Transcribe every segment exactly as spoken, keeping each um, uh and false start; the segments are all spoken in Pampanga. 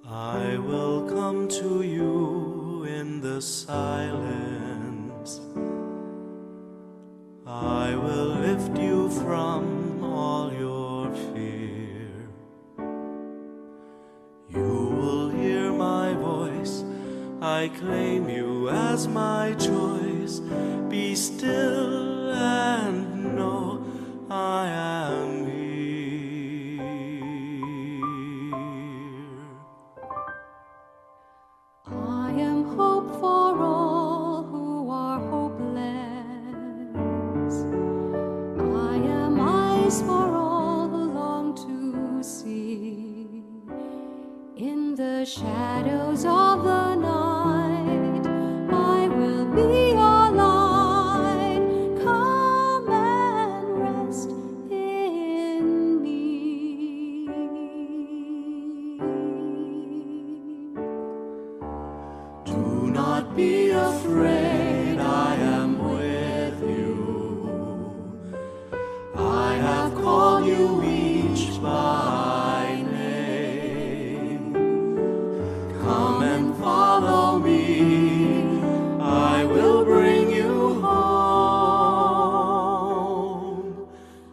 I will come to you in the silence. I will lift you from all your fear. You will hear my voice. I claim you as my choice. Be still and know I am here. I am hope for all who are hopeless. I am eyes for all who long to see. In the shadows of the night, I will be your light. Come and rest in me. Do not be afraid, I am with you. I have called you each by name. Come and follow me, I will bring you home.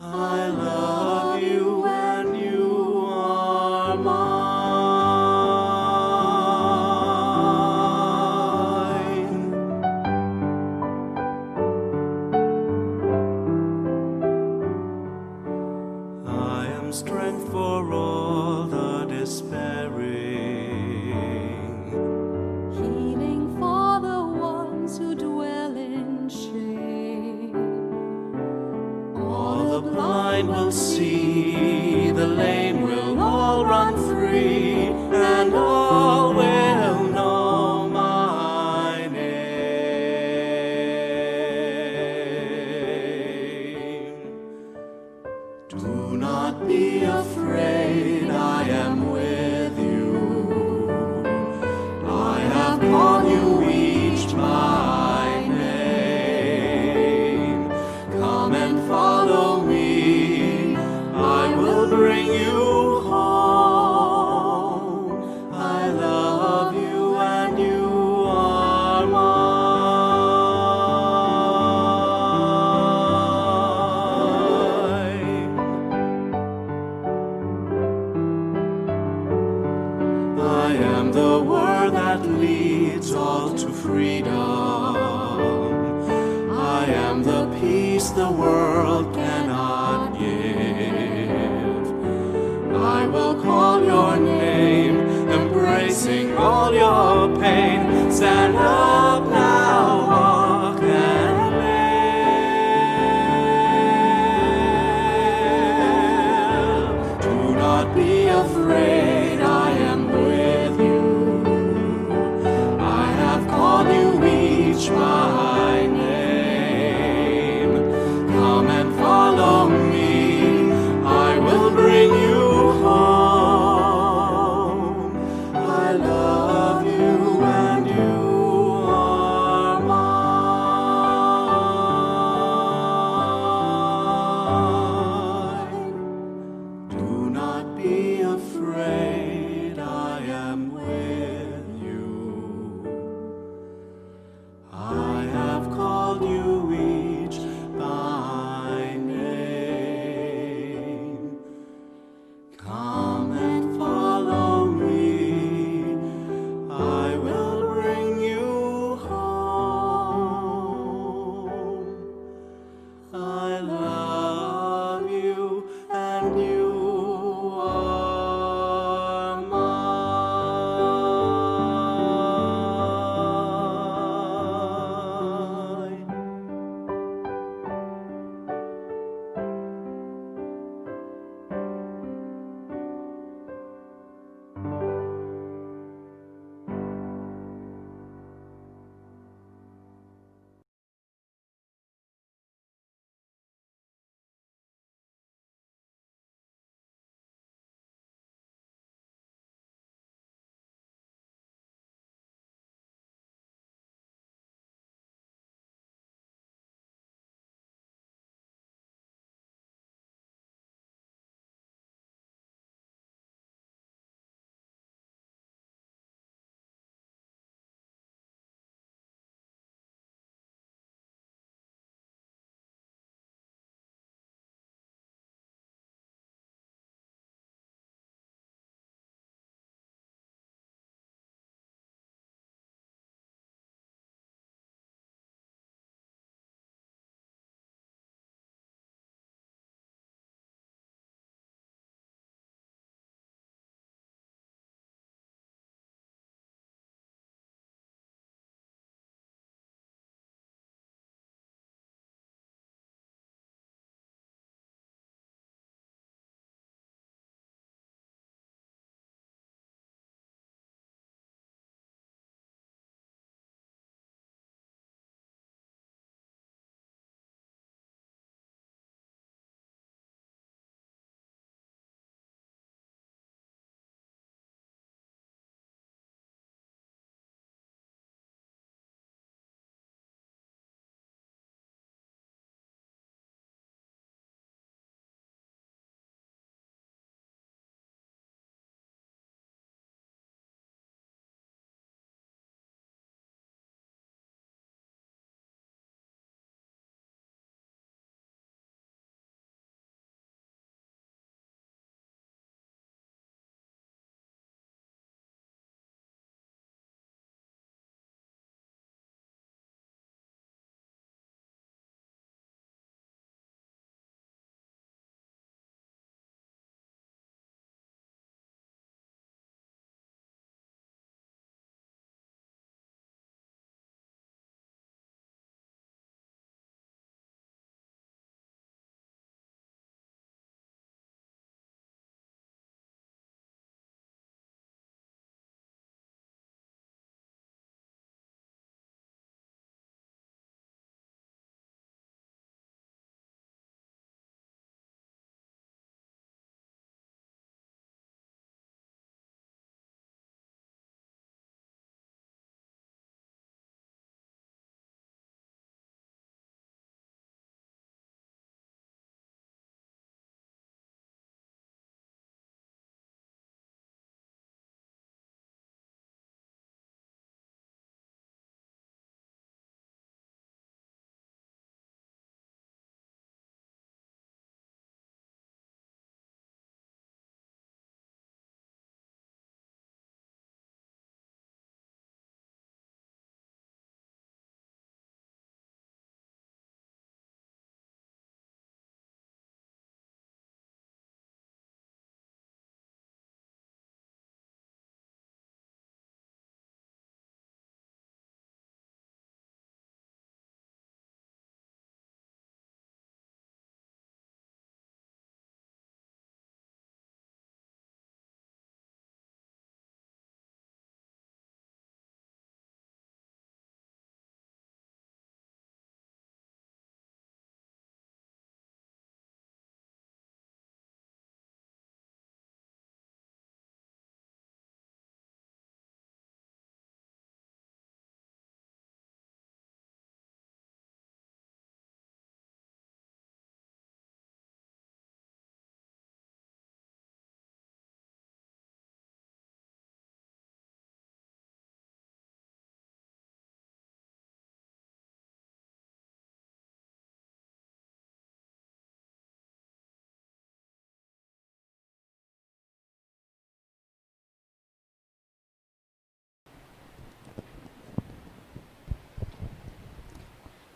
I love you and you are mine. I am strength for all the despairing. Healing for the ones who dwell in shame. All the blind will see, the lame will all run free, and all will know my name. Do not be afraid, I am with you. I have called you each by name. Come and follow me, I will bring you home. I love you and you are mine. I am the word that leads all to freedom. I am the peace the world cannot give. I will call your name, embracing all your pain. Stand up now, walk and live. Do not be afraid, I am with you. I have called you each by name. Come and follow me, I will bring you home. I love you and you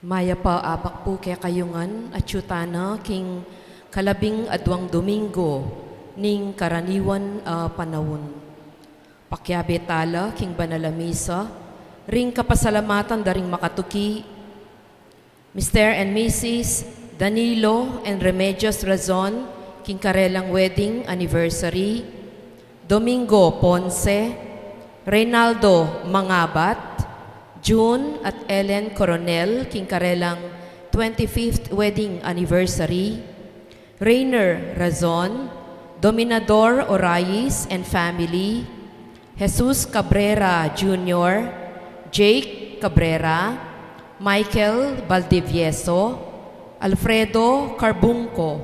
Mayap a abak pu kekayu ngan, atyu tana king kalabing adwang Domingo ning karaniwan a panaun. Pakiabe tala king banal a misa ring kapasalamatan da ring makatuki, Mister and Missus Danilo and Remedios Razon, king karelang wedding anniversary, Domingo Ponce, Reynaldo Mangabat, June at Ellen Coronel, king karelang twenty-fifth wedding anniversary, Rainer Razon, Dominador Orais and family, Jesus Cabrera Junior, Jake Cabrera, Michael Valdivieso, Alfredo Carbunco,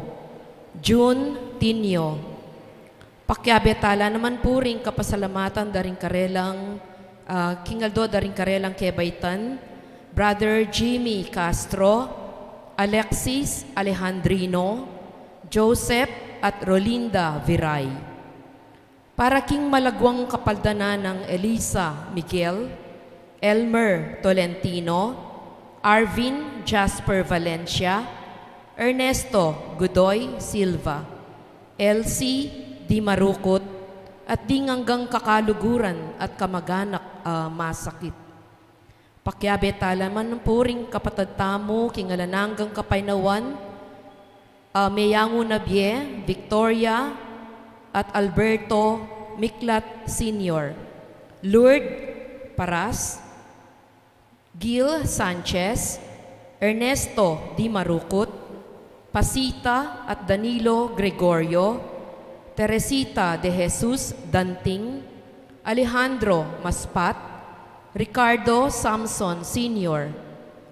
June Tinio. Pakiabe tala naman pu ring kapasalamatan da ring karelang, ah, king aldo da ring karelang kebaitan, Brother Jimmy Castro, Alexis Alejandrino, Joseph at Rolinda Viray. Para king malagwang kapaldanan nang Elisa Miguel, Elmer Tolentino, Arvin Jasper Valencia, Ernesto Godoy Silva, Elsie Di Marukut, at ding anggang kakaluguran at kamaganak a masakit. Pakiabe tala man pu ring kapatad tamu king alang anggang kapaynawan, a meyangu na bie, Victoria at Alberto Miklat Senior, Lourdes Paras, Gil Sanchez, Ernesto Di Marukut, Pasita at Danilo Gregorio, Teresita de Jesus Danting, Alejandro Maspat, Ricardo Samson Senior,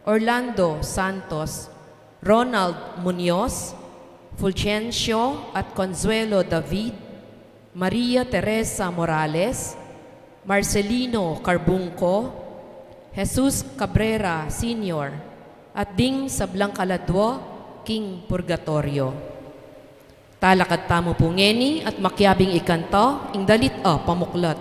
Orlando Santos, Ronald Muñoz, Fulgencio at Consuelo David, Maria Teresa Morales, Marcelino Carbunco, Jesus Cabrera Senior, at ding sablang kaladwa king purgatorio. Talakad tamu pu ngeni at makiabing ikanta ing dalit a pamuklat.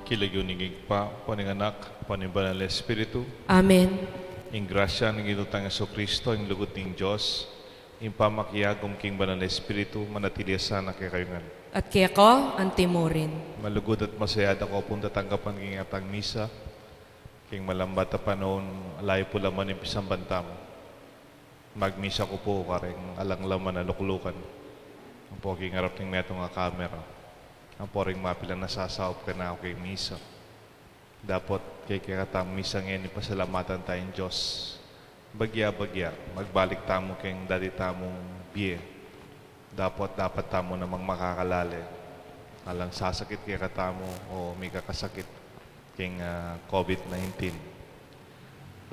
King lagyu ning Ibpa, ampo ning Anak, ampo ning Banal a Espiritu. Amen. Ing grasya ning Ginu tang Jesucristo, ing lugud ning Dios, ing pamakiagum king Banal a Espiritu, manatili ya sana kekayu ngan. At keka antimurin. Malugud at masaya da ko pung tatanggapan king atang misa, king malambat a panaun, alayu pu la man ing pisamban tamu. Magmisa ku pu karing alang laman a luklukan. Ampo king arap ning metung a kamera. Ampo ring mapilan a sasaup kanaku king misa. Dapot king kekatang misa ngeni, pasalamatan taya ing Dios. Bagya-bagya, magbalik tamu king dati tamung bie. Dapot, dapat tamu namang makakalale. Alang sasakit kekatamu o mikakasakit king, ah, COVID nineteen.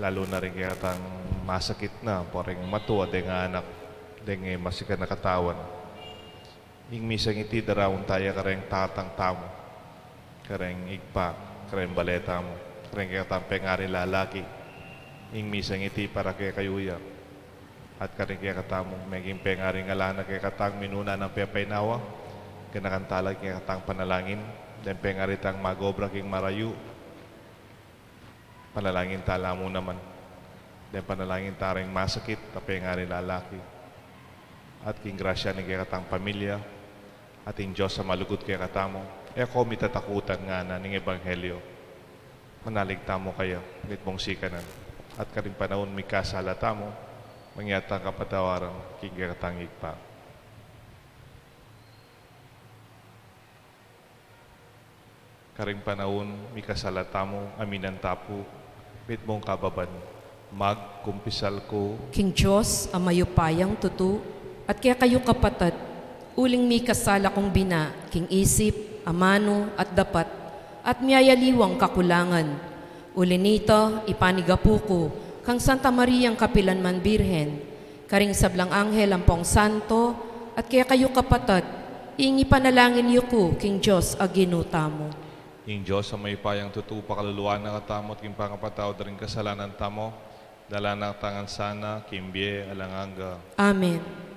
lalu na ring kekatang masakit na, ampo ring matua, deng anak, deng masikan a katawan. Ing misang iti, daraun taya kareng tatang tamu, kareng ibpa, kareng bale tamu, kareng kekatang pengaring lalaki. Ing misang iti para kekayu ya. At karing kekatamung meging pengaring ala na kekatang minuna nang pepaynawa, ganakan tala king kekatang panalangin, deng pengari tang mag-obra king marayu, panalangin tala mu naman, deng panalangin taring masakit a pengaring lalaki, at king grasya ning kekatang pamilya, at ing Dios a malugud kekatamu, e ko mitatakutan ngana ning ebanghelyo. Manalig tamu kaya, mitmung sikanan. At karing panaun mikasala tamu, mangyari tang kapatawaran king kekatang Ibpa. Karing panaun mikasala tamu, aminan ta pu, mitmung kababan, magkumpisal ku king Dios a mayupayang tutu, at kekayu kapatad, uling mikasala kung bina king isip, amanu, at dapat, at miyayaliwang kakulangan. Uli nita, ipanigapu ku kang Santa Mariang kapilan man Birhen, karing sablang anghel ampong santo, at kekayu kapatad, ing ipanalangin yu ku king Dios a Ginu tamu. Ing Dios a mayupayang tutu pakaluluan na katamu at king pangapatawad da ring kasalanan tamu, dala na katamu ngan sana king bie alang angga. Amen.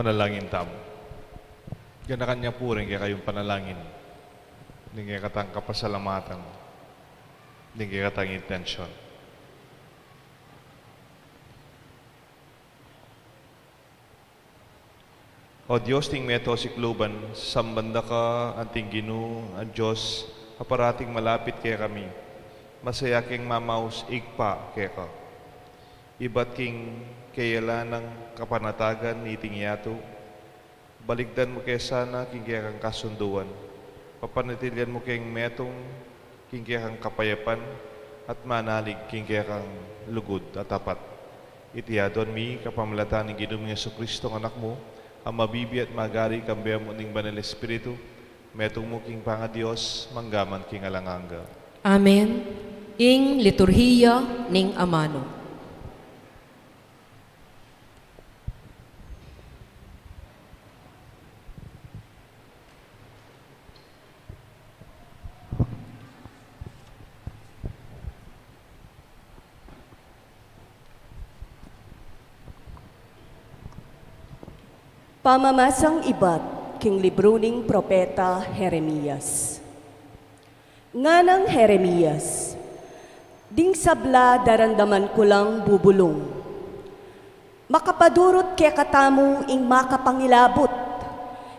Panalangin tamu. Ganakan ya pu ring kekayung panalangin, ning kekatang kapasalamatan, ning kekatang intensyon. O Dios, ning meto sikluban, samban da ka anting Ginu, a Dios a parating malapit kekami, masaya keng mamaus Ibpa keka. Ibat king keyalan nang kapanatagan niting yatu, balikdan mu ke sana king kekang kasunduan, papanatilian mu keng metung king kekang kapayapan, at manalig king kekang lugud a tapat. Iti aduan mi kapamilatan ning Ginu ming Jesucristo, Anak mu, a mabibie at magari kambe mu ning Banal Espiritu, metung mu king pangaDios, mangga man king alang angga. Amen. Ing liturhiya ning amanu. Pamamasang ibat king libru ning propeta Jeremias. Nganang Jeremias, ding sabla daramdaman ku lang bubulung. Makapadurut kekatamu ing makapangilabut,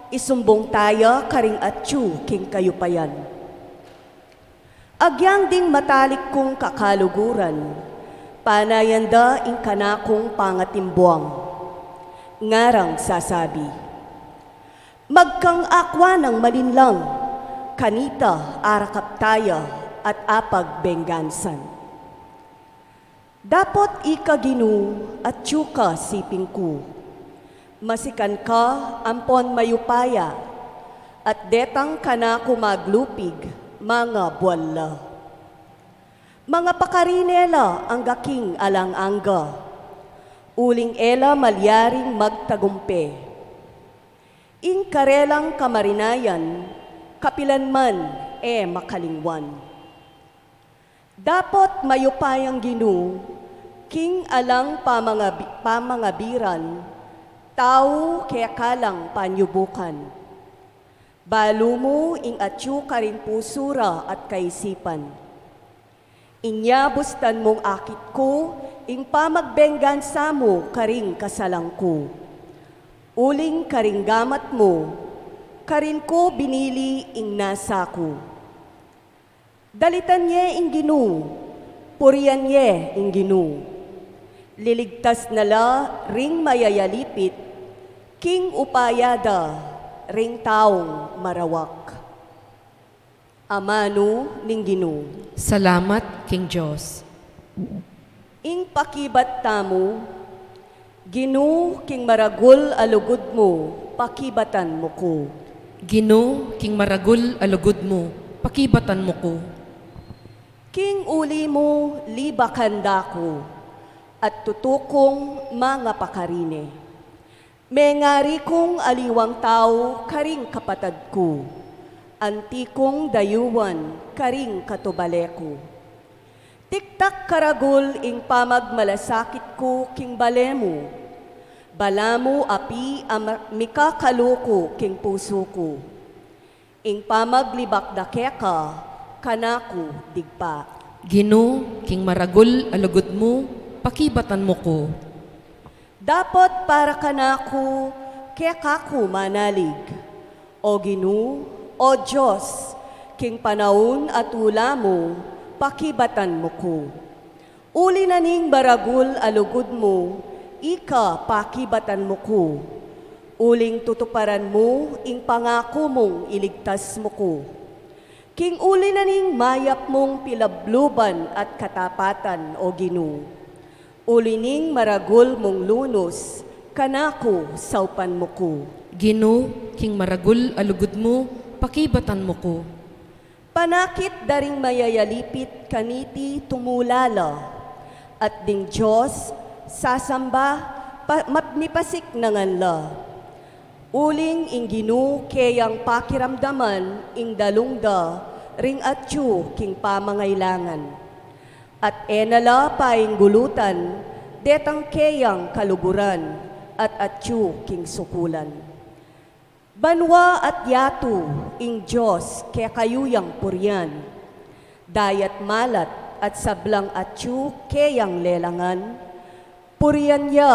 isumbung taya karing atyu king kayupayan. Agyang ding matalik kung kakaluguran, panayan da ing kanakung pangatimbuang. Ngarang sasabi, magkang akwa nang malinlang, kanita arakap taya at apagbenggansan. Dapot ika Ginu, atyu ka siping ku. Masikan ka ampon mayupaya, at detang kanaku maglupig, mangabual la. Mangapakarine la angga king alang angga, uling e la malyaring magtagumpe. Ing karelang kamarinayan, kapilan man e makalingwan. Dapot mayupayang Ginu, king alang pamangabi-, pamangabiran, tau keka lang panyubukan. Balu mu ing atyu karing pusu ra at kaisipan. Inya bustan mung akit ku ing pamagbenggansa mu karing kasalang ku. Uling karing gamat mu, karin ku binili ing nasa ku. Dalitan ye ing Ginu, purian ye ing Ginu. Liligtas na la ring mayayalipit, king upaya da ring taung marawak. Amanu ning Ginu. Salamat king Dios. Ing pakibat tamu, Ginu, king maragul a lugud mu, pakibatan mu ku. Ginu, king maragul a lugud mu, pakibatan mu ku. King uli mu libakan da ku, at tutu kung mangapakarine. Mengari kung aliwang tau karing kapatad ku, anti kung dayuan karing katubale ku. Tiktak karagul ing pamagmalasakit ku king bale mu, balamu api a ma-, mikakaluku king pusu ku. Ing pamaglibak da keka, kanaku digpa. Ginu, king maragul a lugud mu, pakibatan mu ku. Dapot para kanaku, keka ku manalig. O Ginu, O Dios, king panaun a tula mu, pakibatan mu ku. Uli na ning maragul a lugud mu, ika pakibatan mu ku. Uling tutuparan mu ing pangaku mung iligtas mu ku. King uli na ning mayap mung pilabluban at katapatan, O Ginu. Uli ning maragul mung lunus, kanaku saupan mu ku. Ginu, king maragul a lugud mu, pakibatan mu ku. Panakit da ring mayayalipit kaniti tumula la, at ding Dios sasamba pa-, map-, mipasiknangan la. Uling ing Ginu keyang pakiramdaman ing dalung da ring atyu king pamangailangan. At e na la painggulutan detang keyang kaluguran, at atyu king sukulan. Banua at yatu ing Dios kekayu yang purian, dayat malat at sablang atyu keyang lelangan, purian ya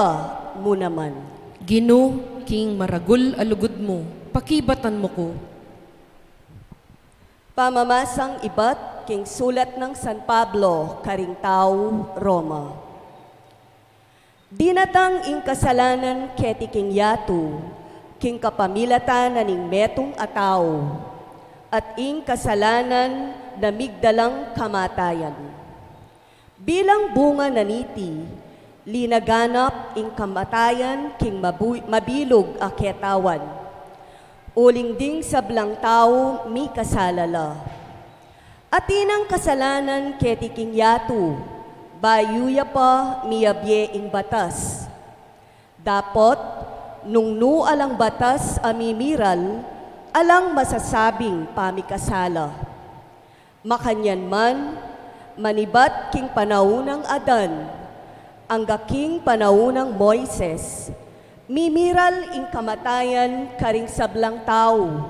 mu naman. Ginu, king maragul a lugud mu, pakibatan mu ku. Pamamasang ibat king sulat nang San Pablo karing tau Roma. Dinatang ing kasalanan keti king yatu, king kapamilatan na ning metung a tau, at ing kasalanan na migdalang kamatayan. Bilang bunga na niti, linaganap ing kamatayan king mabu-, mabilug a ketawan. Uling ding sablang tau mikasala la. Atin nang kasalanan keti king yatu, bayu ya pa miyabie ing batas. Dapot, nung nu alang batas a mimiral, alang masasabing pamikasala. Makanyan man, manibat king panaun nang Adan, angga king panaun nang Moises, mimiral ing kamatayan karing sablang tau,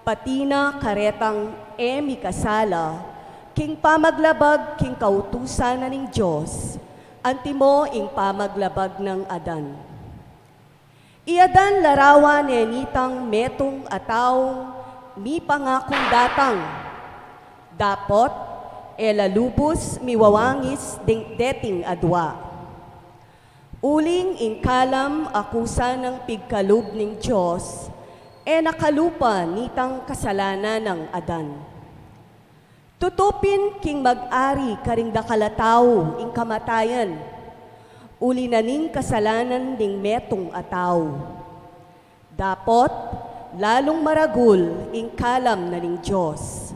pati na karetang e mikasala, king pamaglabag king kautusan na ning Dios, antimo ing pamaglabag nang Adan. I Adan larawan ne nitang metung a taung mipangakung datang. Dapot, e la lubus miwawangis ding deting adua. Uling ing kalam a kusa nang pigkalub ning Dios, e na kalupa nitang kasalanan nang Adan. Tutu pin king mag-ari karing dakal a tau ing kamatayan, uli na ning kasalanan ding metung a tau. Dapot, lalung maragul ing kalam na ning Dios.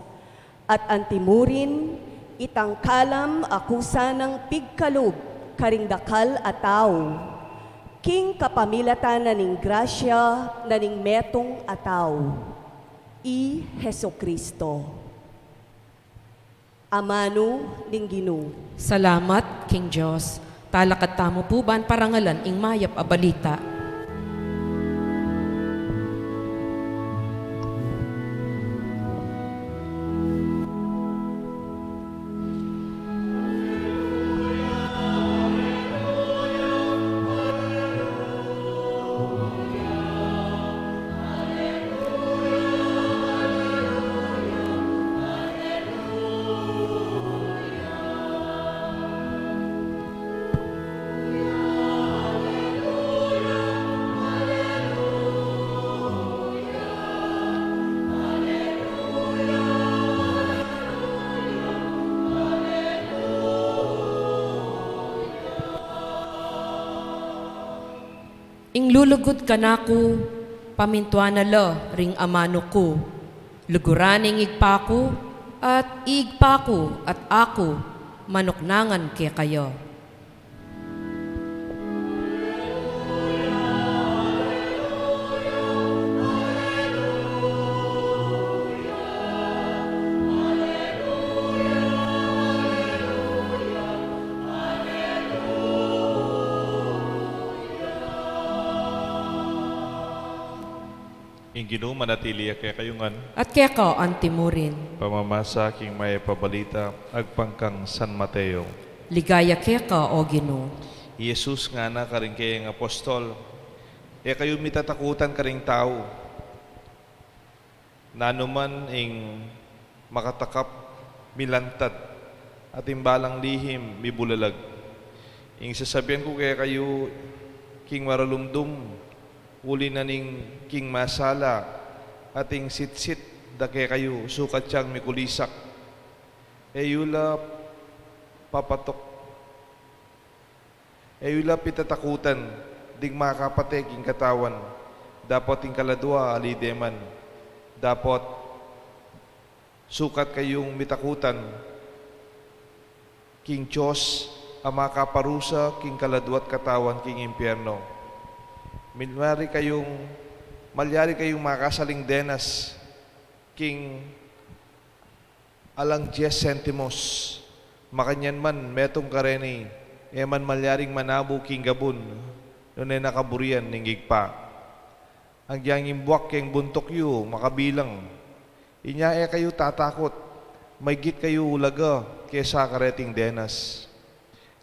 At antimurin, itang kalam a kusa nang pigkalub karing dakal a tau, king kapamilatan na ning grasya na ning metung a tau. I Jesucristo. Amanu ning Ginu. Salamat king Dios. Talakad tamu pu ban parangalan ing mayap a balita. Ing lulugud kanaku, pamintuan na la ring amanu ku, luguran ing Ibpa ku, at Ibpa ku at aku, manuknangan kekaya. Ing Ginu manatili ya kekayu ngan. At keka antimurin. Pamamasa king mayap a balita agpang kang San Mateo. Ligaya keka, o Ginu. I Jesus ngana karing keyang apostol, e kayu mitatakutan karing tau. Nanu man ing makatakap, milantad, at ing balang lihim mibulalag. Ing sasabian ku kekayu, king maralumdum, uli na ning king masala, at ing sitsit da kekayu, sukat yang mikulisak. E yu la papatok E yu la pitatakutan ding makapate king katawan, dapot ing kaladua ali de man. Dapot sukat kayung mitakutan king Dios a makaparusa king kaladua't katawan king impierno. Malyari kayung, malyari kayung makasaling denas king alang dies sentimos. Makanyan man, metung kareni, e man malyaring manabu king gabun, nune na kaburian ning Ibpa. Agyang ing buak keng buntuk yu makabilang. Inya e kayu tatakut, maigit kayu ulaga kesa kareting denas.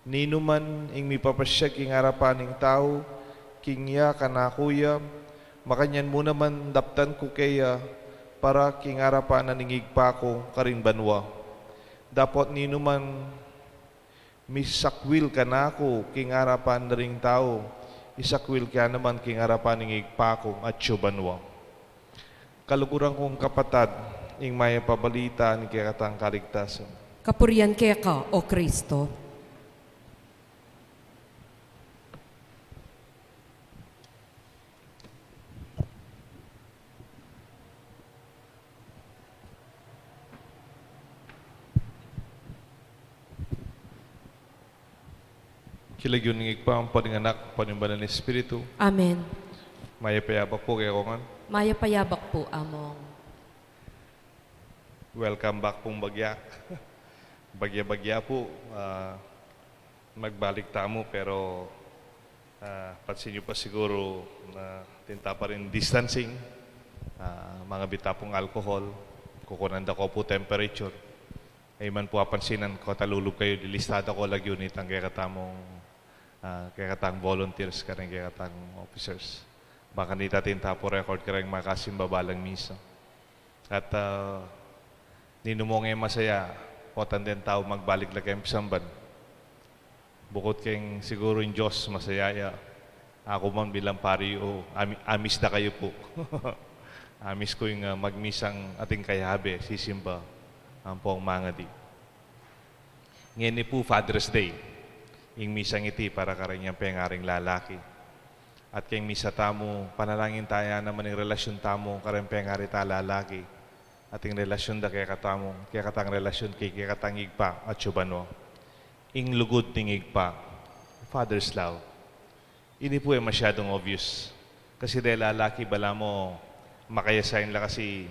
Ninuman ing mipapasyag king arapan ning tau, king ya kanaku ya, makanyan mu naman daptan ku keya para king arapan na ning Ibpa ku karing banua. Dapot ninuman misakwil kanaku king arapan da ring tau, isakwil ke naman king arapan ning Ibpa kung atsu banua. Kaluguran kung kapatad, ing mayap a balita ning kekatang kaligtasan. Kapurian keka, O Kristo. King lagyu ning Ibpa, ampo ning Anak, ampo ning Banal a Espiritu. Amen. Mayap a yabak pu kekongan. Mayap a yabak pu, Among. Welcome back pung bagya. Bagya-bagya pu, ah, magbalik tamu, pero, ah, pansin yu pa siguru na atin ta pa rin distancing. Ah, mangabit ta pung alcohol, kukunan da ko pu temperature. Ay man pu apansinan ko, talulub kayu, lilista da ko lagyu nitang kekatamung, ah, kekatang volunteers, kareng kekatang officers. Bang kanita atin ta pu record kareng makasimba balang misa. At, ah, ninu mu nge masaya, potang deng tau magbalik la keng pisamban. Bukut keng siguru ing Dios, masaya ya. Aku man bilang pari, o, ami-, amis da kayu pu. Amis ku ing, ah, magmisang ating kayabe, sisimba, ampong mangadi. Ngeni pu Father's Day. Ing misang iti para kareng pengaring lalaki. At keng misa tamu, panalangin ta ya naman ing relasyun tamu kareng pengari ta lalaki. At ing relasyun da kekatamu, kekatang relasyun keng kekatang Ibpa atsu banua. Ing lugud ning Ibpa, Father's love. Ini pu e masyadung obvious. Kasi deng lalaki, balamu makayasain la kasi,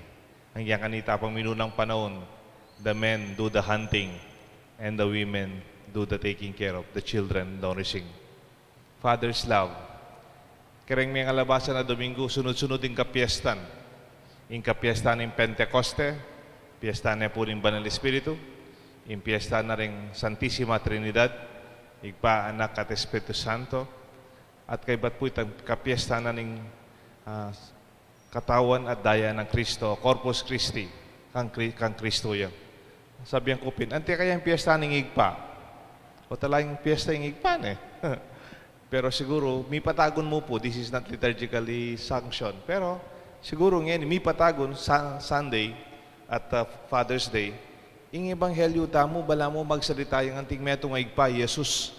agyang kanita pang minunang panaun, the men do the hunting and the women do the taking care of the children, nourishing. Father's love. Kareng mengalabasan a Domingo, sunud-sunud ing kapiestan. Ing kapiestan ning Pentecoste, piesta ne pu ning Banal Espiritu, ing piesta na ring Santisima Trinidad, Ibpa, Anak, at Espiritu Santo, at kaybat pu itang kapiesta na ning, ah, katawan at daya nang Kristo, Corpus Christi, kang Kri-, kang Kristo ya. Sabian ku pin, ante kaya ing piesta ning Ibpa? O talagang piesta ing Ibpa ne? Pero siguru, mipatagun mu pu, this is not liturgically sanctioned. Pero siguru ngeni, mipatagun, Sa-, Sunday at, uh, Father's Day, ing ebanghelyo tamu, balamu magsalita yang anting metung a Ibpa, Jesus.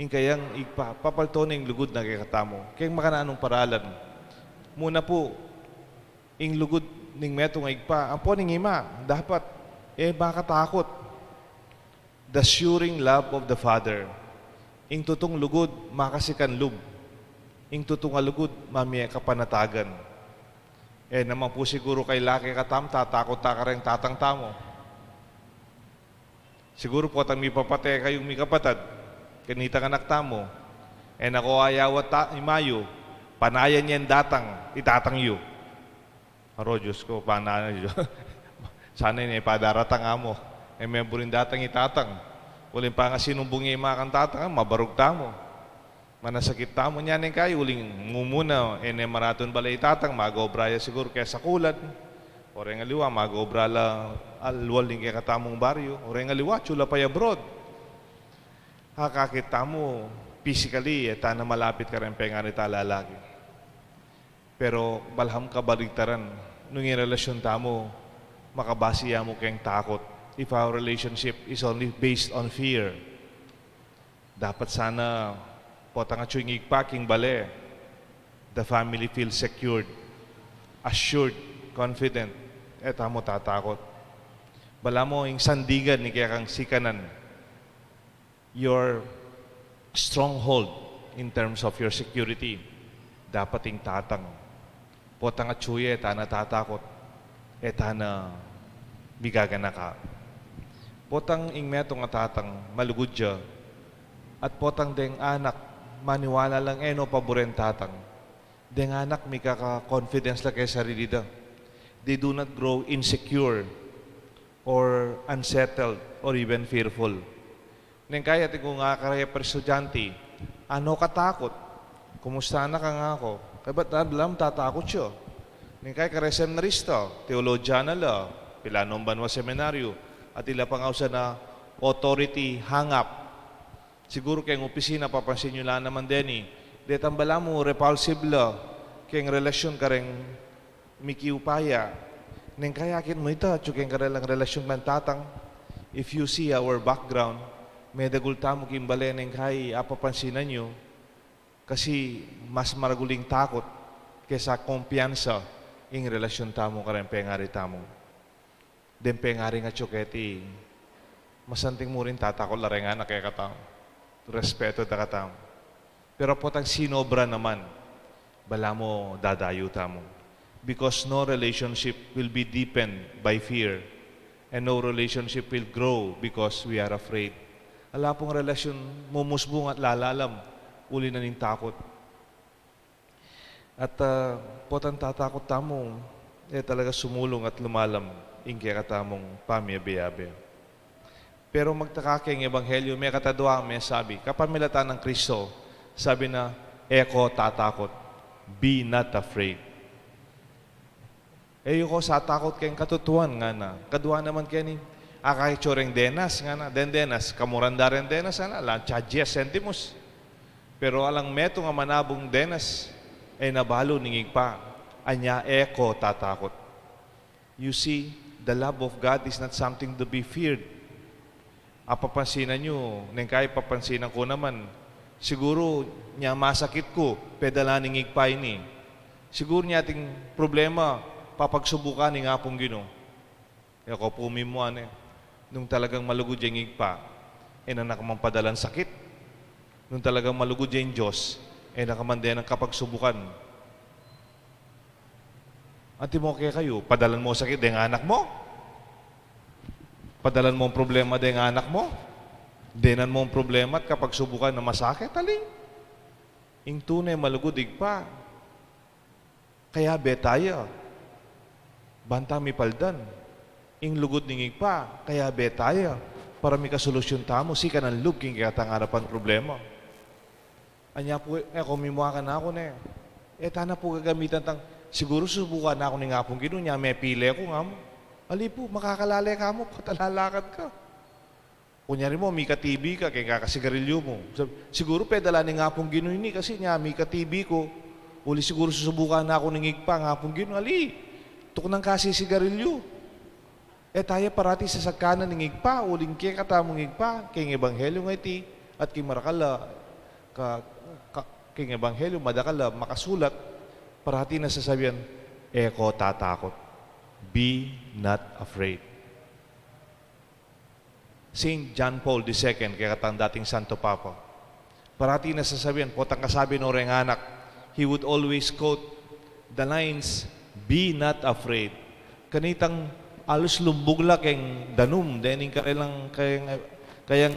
Ing kayang Ibpa, papalto ne ing lugud na kekatamu. Keng makananung paralan. Muna pu, ing lugud ning metung a Ibpa, ampo ning ima, dapat, e makatakut. The assuring love of the Father. Ing tutung lugud, makasikan lub. Ing tutung a lugud, mamie kapanatagan. E naman pu siguru keng laki katamu, tatakut ta kareng tatang tamu. Siguru potang mipapate kayung mikapatad, kanitang anak tamu, e na ko ayawat ta-, ima yu, panayan yang datang i tatang yu. Aro, Dios ku, panayan yu. Sana ini padaratang amu. E me buring datang i tatang. Uling pangasinumbung ya ima kang tatang, mabarug tamu. Manasakit tamu, nya neng kayu uling mumuna, e ne maratun bale i tatang, mag-obra ya siguru keng sakulan. O reng aliwa, mag-obra la alwal ning kekatamung baryu. O reng aliwa, atsu la pa i abroad. Akakit tamu, physically, e ta na malapit kareng pengari ta lalaki. Pero balham kabaligtaran, nung ing relasyun tamu, makabase ya mu keng takut. If our relationship is only based on fear, dapat sana potang atsu ing Ibpa king bale, the family feels secured, assured, confident, e tamu tatakut. Balamu ing sandigan ning kekang sikanan, your stronghold in terms of your security, dapat ing tatang. Potang atsu ya, e ta na tatakut, e ta na migaganaka. Potang ing metung a tatang, malugud ya, at potang deng anak, maniwala lang e no paburen tatang. Deng anak mika-confidence la keng sarili da. They do not grow insecure or unsettled or even fearful. Neng kaya atin kung ngara kareng estudyante, ano katakut? Kumusta na ka, ngako? Kaya ba't na blam tatakut siya? Neng kaya kareng seminarista, teologian na la, pilanong banua seminaryo, at ila pang ausan na authority hang up. Siguru keng opisina, papansin yu la naman deni, detang balamu repulsive la keng relasyon kareng mikiupaya. Neng kaya akit mu ita, atyu keng karelang relasyon kang tatang. If you see our background, medagul tamu king bale neng kaya apapansinan yu, kasi mas maragul ing takut kesa kumpiyansa ing relasyon tamu kareng pengari tamu. Deng pengari ngan atyu keti, masanting mu rin tatakut la reng anak kekatamu. Respeto da katamu. Pero potang sinobra naman, balamu dadayu tamu. Because no relationship will be deepened by fear, and no relationship will grow because we are afraid. Ala pung relasyon mumusbung at lalalam uli na ning takut. At, ah, potang tatakut tamu, e talaga sumulung at lumalam ing kekatamung pamiabe-abe. Pero magtaka keng ebanghelyo, mekatadua, mesabi, kapamilatan nang Kristo, sabi na, "E ko tatakut." Be not afraid. E yu ko satakut keng katutuan, ngana. Kadua naman keni, akakit yu reng denas, ngana. Deng denas, kamuran da reng denas, ngana, alang atsa dies sentimus. Pero alang metung a manabung denas, e na balu ning Ibpa. Anya, e ko tatakut. You see, the love of God is not something to be feared. Apapansinan yu, neng kaya papansinan ku naman, siguru nya masakit ku, pedala ning Ibpa ini. Siguru nya ating problema, papagsubukan ning Apung Ginu. E ko pu mimua ne, nung talagang malugud ya ing Ibpa, e na na ka man padalan sakit. Nung talagang malugud ya ing Dios, e na ka man deng kapagsubukan. Antimo kekayu, padalan mo sakit deng anak mo? Padalan mo ing problema deng anak mo? Denan mo ing problema at kapagsubukan na masakit, ali? Ing tune malugud Ibpa, kayabe taya. Banta mipaldan ing lugud ning Ibpa, kayabe taya. Para mikasolusyon tamu, sikan a lub king kekatang arapan problema. Anya pu, e ko mimua kanaku ne, e tana pu gagamitan tang, siguru susubukan na ku ning Apung Ginu, nya mepile ku, ngana mu. Ali pu, makakalale ka mu, patalalakad ka. Kunyari mu, mika-T B ka, keng kakasigarilyu mu. Sab-, siguru pedala ning Apung Ginu ini, kasi nya mika-T B ku, uli siguru susubukan na ku ning Ibpa, ing Apung Ginu, ali, tuknang kasisigarilyu. E taya parati sasagkanan ning Ibpa, uling kekatamung Ibpa, keng ebanghelyu nga iti, at king marakal a, ka, ka, keng ebanghelyu, madakal a makasulat, parati na sasabian, "E ko tatakut." Be not afraid. Saint John Paul the Second, kekatang dating Santo Papa, parati na sasabian, potang kasabi no reng anak, he would always quote the lines, "Be not afraid." Kanitang alus lumbug la keng danum, dening karelang, kayang, kayang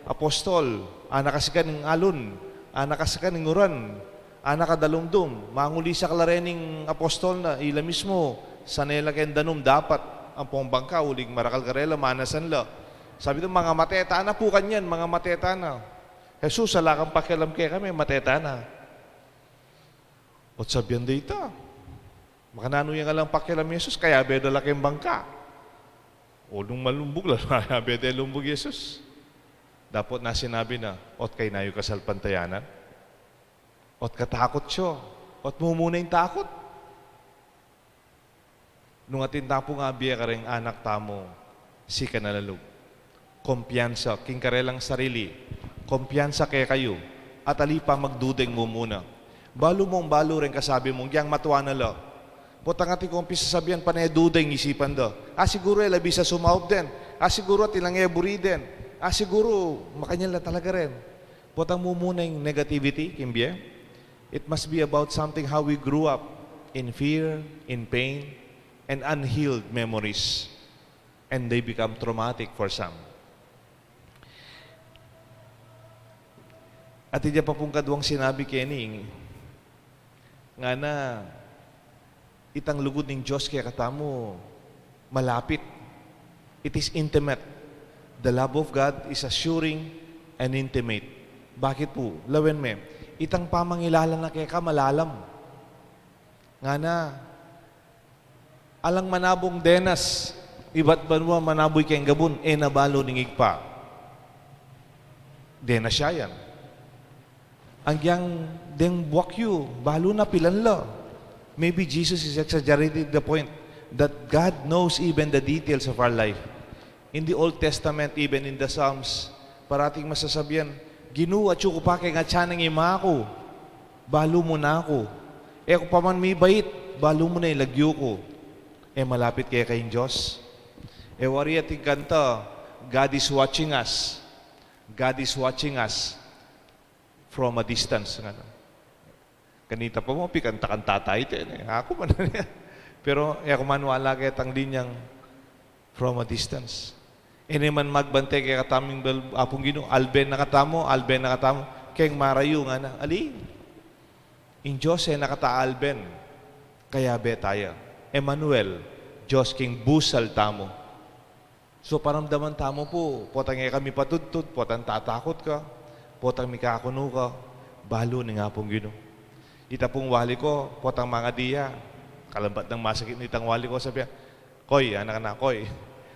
apostol, ana kasikan ing alun, ana kasikan ing uran, ana kadalumdum, mangulisak la reng apostol na, ila mismu, sane la keng danum dapat, ampong bangka, uling marakal karela, manasan la. Sabi da, "Mangamate tana pu kanyan, mangamate tana." "Jesus, ala kang pakialam kekami, mate tana." Ot sabian da ita, "Makananu yang alang pakialam i Jesus, kayabe da la keng bangka. O nung malumbug la, kayabe da lumbug i Jesus." Dapot na sinabi na, "Ot kayna yu kasalpantayanan? Ot katakut yu? Ot mumuna ing takut?" Nung atin tamu pung abie kareng anak tamu, sikan a lalub. Kumpiyansa king karelang sarili, kumpiyansa kekayu, at ali pamagduda ing mumuna. Balu mung balu reng kasabi mung, "Yang matua na la." Potang atin kung pisasabian pane duda ing isipan da. "Ah, siguru e la bisa sumaup den. Ah, siguru atin lang e buri den. Ah, siguru makanyan la talaga ren." Potang mumuna ing negativity king bie. It must be about something how we grew up, in fear, in pain, and unhealed memories. And they become traumatic for some. At iya pa pung kaduang sinabi keni, ngana, itang lugud ning Dios kekatamu malapit. It is intimate. The love of God is assuring and intimate. Bakit pu? Lawen me, itang pamangilala na keka malalam. Ngana, alang manabung denas ibat banua manabu king gabun, e na balu ning Ibpa. Denas ya yan. Agyang deng buak yu, balu na pilan la. Maybe Jesus is exaggerating the point that God knows even the details of our life. In the Old Testament, even in the Psalms, parating masasabian, Ginu, atyu ku pa keng atyan ning ima ku, balu mu na ku. E ku pa man mibait, balu mu na ing lagyu ku. E malapit keka ing Dios. E wari ating kanta, God is watching us. God is watching us from a distance. Ngana. Kanita pa mu, pikanta-kanta tayu, te, ne. Aku man. Pero, e aku maniwala ketang linyang from a distance. E ne man magbante kekatamu ing bal-, Apung Ginu, alben na katamu, alben na katamu. Keng marayu, ngana, ali, ing Dios e na kata alben, kayabe taya. Emmanuel, Dios king busal tamu. So, paramdaman tamu pu, potang e ka mipatudtud, potang tatakut ka, potang mikakunu ka, balu ning Apung Ginu. Ita pung wali ku, potang mangadi ya, kalambat nang masakit nitang wali ku, sabi ya, "Koy, anak na, Koy."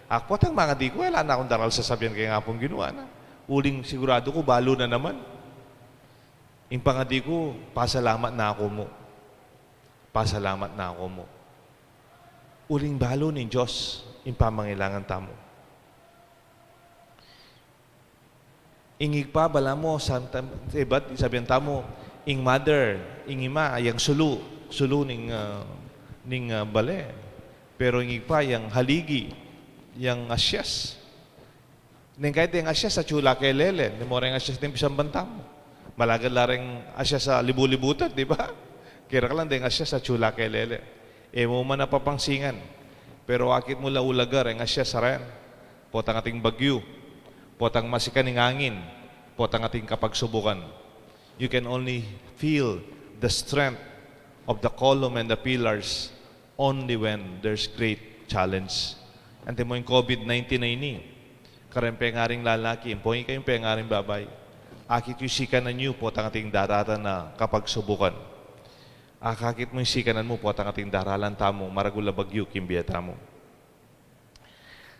Aku, potang mangadi ku, e la na kung daral sasabian keng Apung Ginu, ana. Uling siguradu ku, balu na naman. Ing pangadi ku, pasalamat na ku mu. Pasalamat na ku mu. Uling balu ning Dios ing pamangailangan tamu. Ing Ibpa, balamu, santa, ibat, sabian tamu, ing mother, ing ima, yang sulu, sulu ning, ah, ning, ah, bale. Pero ing Ibpa, yang haligi, yang asyas. Neng kaybat deng asyas atyu la kelele, ne mo reng asyas deng pisamban tamu. Malagad la reng asyas a libu-libutan, di ba? Kera ka lang deng asyas atyu la kelele. E mu man a papangsingan. Pero akit mu la ulaga reng asyas a ren. Potang ating bagyu, potang masikan ing angin, potang ating kapagsubukan. You can only feel the strength of the column and the pillars only when there's great challenge. Antimo ing COVID nineteen a ini, kareng pengaring lalaki, ampo ing kayung pengaring babai, akit yu sikanan yu potang ating daratan a kapagsubukan. Akakit mu ing sikanan mu potang ating daralan tamu, maragul a bagyu king bie tamu.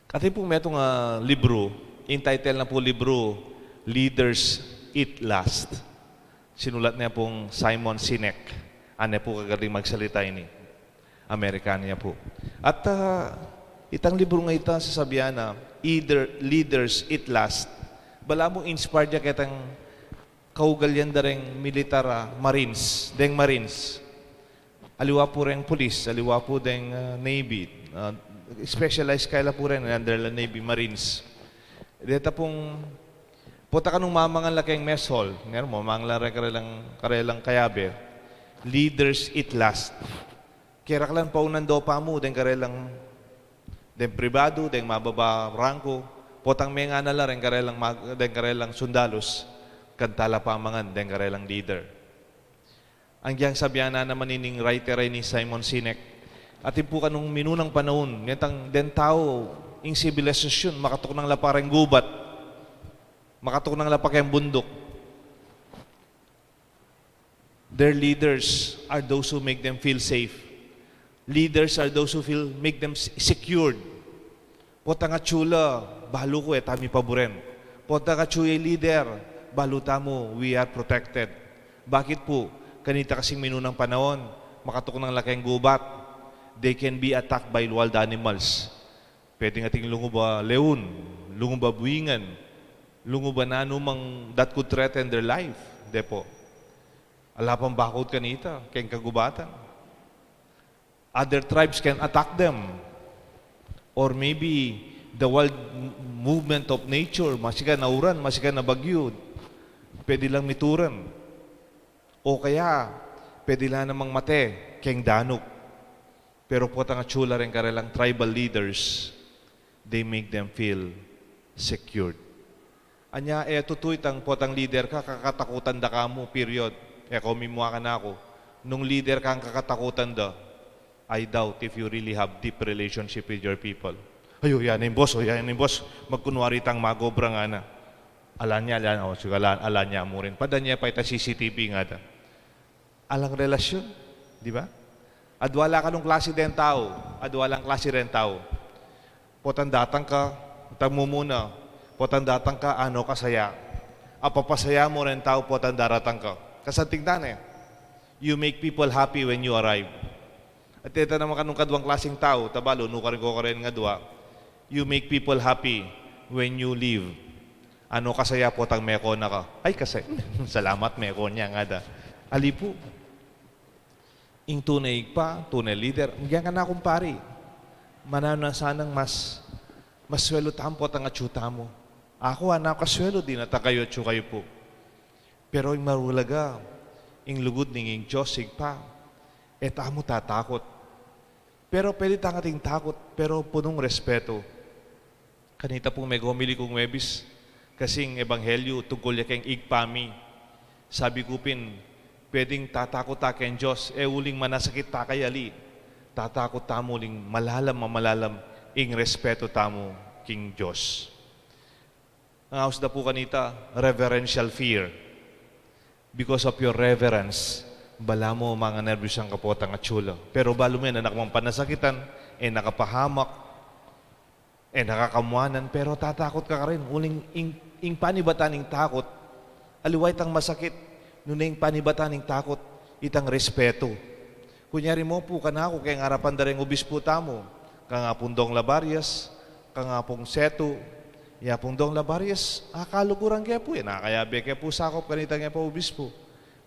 Atin pung metung a libru, ing title na pu libru, Leaders Eat Last. Sinulat ne pung Simon Sinek. Ane pu kagaling magsalita ini. Amerikanu ya pu. At, ah, itang libru a ita, sasabian na, either Leaders Eat Last. Balamu inspired ya ketang kaugalian da reng militar a Marines, deng Marines. Aliwa pu reng pulis, aliwa pu deng, ah, Navy, ah, specialized kaya la pu ren, under la Navy, Marines. Deta pung, pota kanung mamangan la keng mess hall, ngeni, mamangan la reng karelang, karelang kayabe. Leaders eat last. Kera ka lang paunan do pa mu, deng karelang, deng pribadu, deng mababa rangku, potang mengan na la reng karelang mag-, deng karelang sundalus, kanta la pamangan, deng karelang leader. Agyang sabian na naman ining writer a ini, Simon Sinek, atin pu kanung minunang panaun, nitang deng tau, ing sibilisasyon, makatuknang la pa reng gubat, makatuknang la pa keng bunduk. Their leaders are those who make them feel safe. Leaders are those who feel, make them s-, secured. Potang atyu la, balu ku e tamu paburen. Potang atyu ya ing leader, balu tamu, we are protected. Bakit pu? Kanita kasing minunang panaun, makatuknang la keng gubat, they can be attacked by wild animals. Pwedeng ating lungub a leon, lungub a buingan, lungub a nanu mang that could threaten their life, de pu. Ala pang bakut kanita, keng kagubatan. Other tribes can attack them. Or maybe the wild m-, movement of nature, masikan a uran, masikan a bagyu, pwede lang mituran. O kaya, pwede la namang mate, keng danuk. Pero potang atyu la reng karelang tribal leaders, they make them feel secured. Anya, e tutu itang potang leader ka, kakatakutan da ka mu, period. E ko mimua kanaku, nung leader kang kakatakutan da, I doubt if you really have deep relationship with your people. Ayo, yan ing boss, o yan ing boss. Magkunwari tang magobra ngana. Ala nya, ala nya, o sige, ala, ala nya mu rin. Padanya pa ita C C T V ngada. Alang relasyun, di ba? Adwa la kanung klasi deng tau, adwa lang klasi deng tau. Potang datang ka, itang mumuna. Potang datang ka, ano ka saya. Apapasaya mu reng tau potang daratang ka. Kasanting tana e. You make people happy when you arrive. At ita naman kanung kadwang klasing tau, tabalu, nu karin ko karin nga dwa. You make people happy when you leave. Ano ka saya potang meko na ka. Ay, kasi, salamat, meko na ngada. Ali pu. Ing tune Ibpa, tune leader, ngana ku, kumpari, mananu na sanang mas, mas swelu tamu potang atyu tamu. Aku, a naku kaswelu, di na ta kayu atyu kayu pu. Pero ing maulaga, ing lugud ning ing Dios Ibpa, e tamu tatakut. Pero pwede tang ating takut, pero punung respetu. Kanita pung megomili kung Huwebes, kasing ebanghelyu tungkul ya keng Ibpa mi. Sabi ku pin, pwedeng tatakut ta keng Dios, e uling manasakit ta kaya ali. Tatakut tamu uling malalam a malalam ing respetu tamu king Dios. Ang aus da pu kanita, reverential fear. Because of your reverence, balamu manganerbyusan ka potang atyu la. Pero balu me, e na ka man panasakitan, e na ka pahamak, e na ka kamuanan, pero tatakut ka karin. Uling ing, ing panibatan ning takut, aliwa itang masakit, nune ing panibatan ning takut, itang respetu. Kunyari mu pu, kanaku, keng arapan da reng obispu tamu, kang Apung Dong Labarias, kang Apung Setu, ya Apung Dong Labarias, a kaluguran ke pu, e na kayabe ke pu sakup kanitang e pa obispu.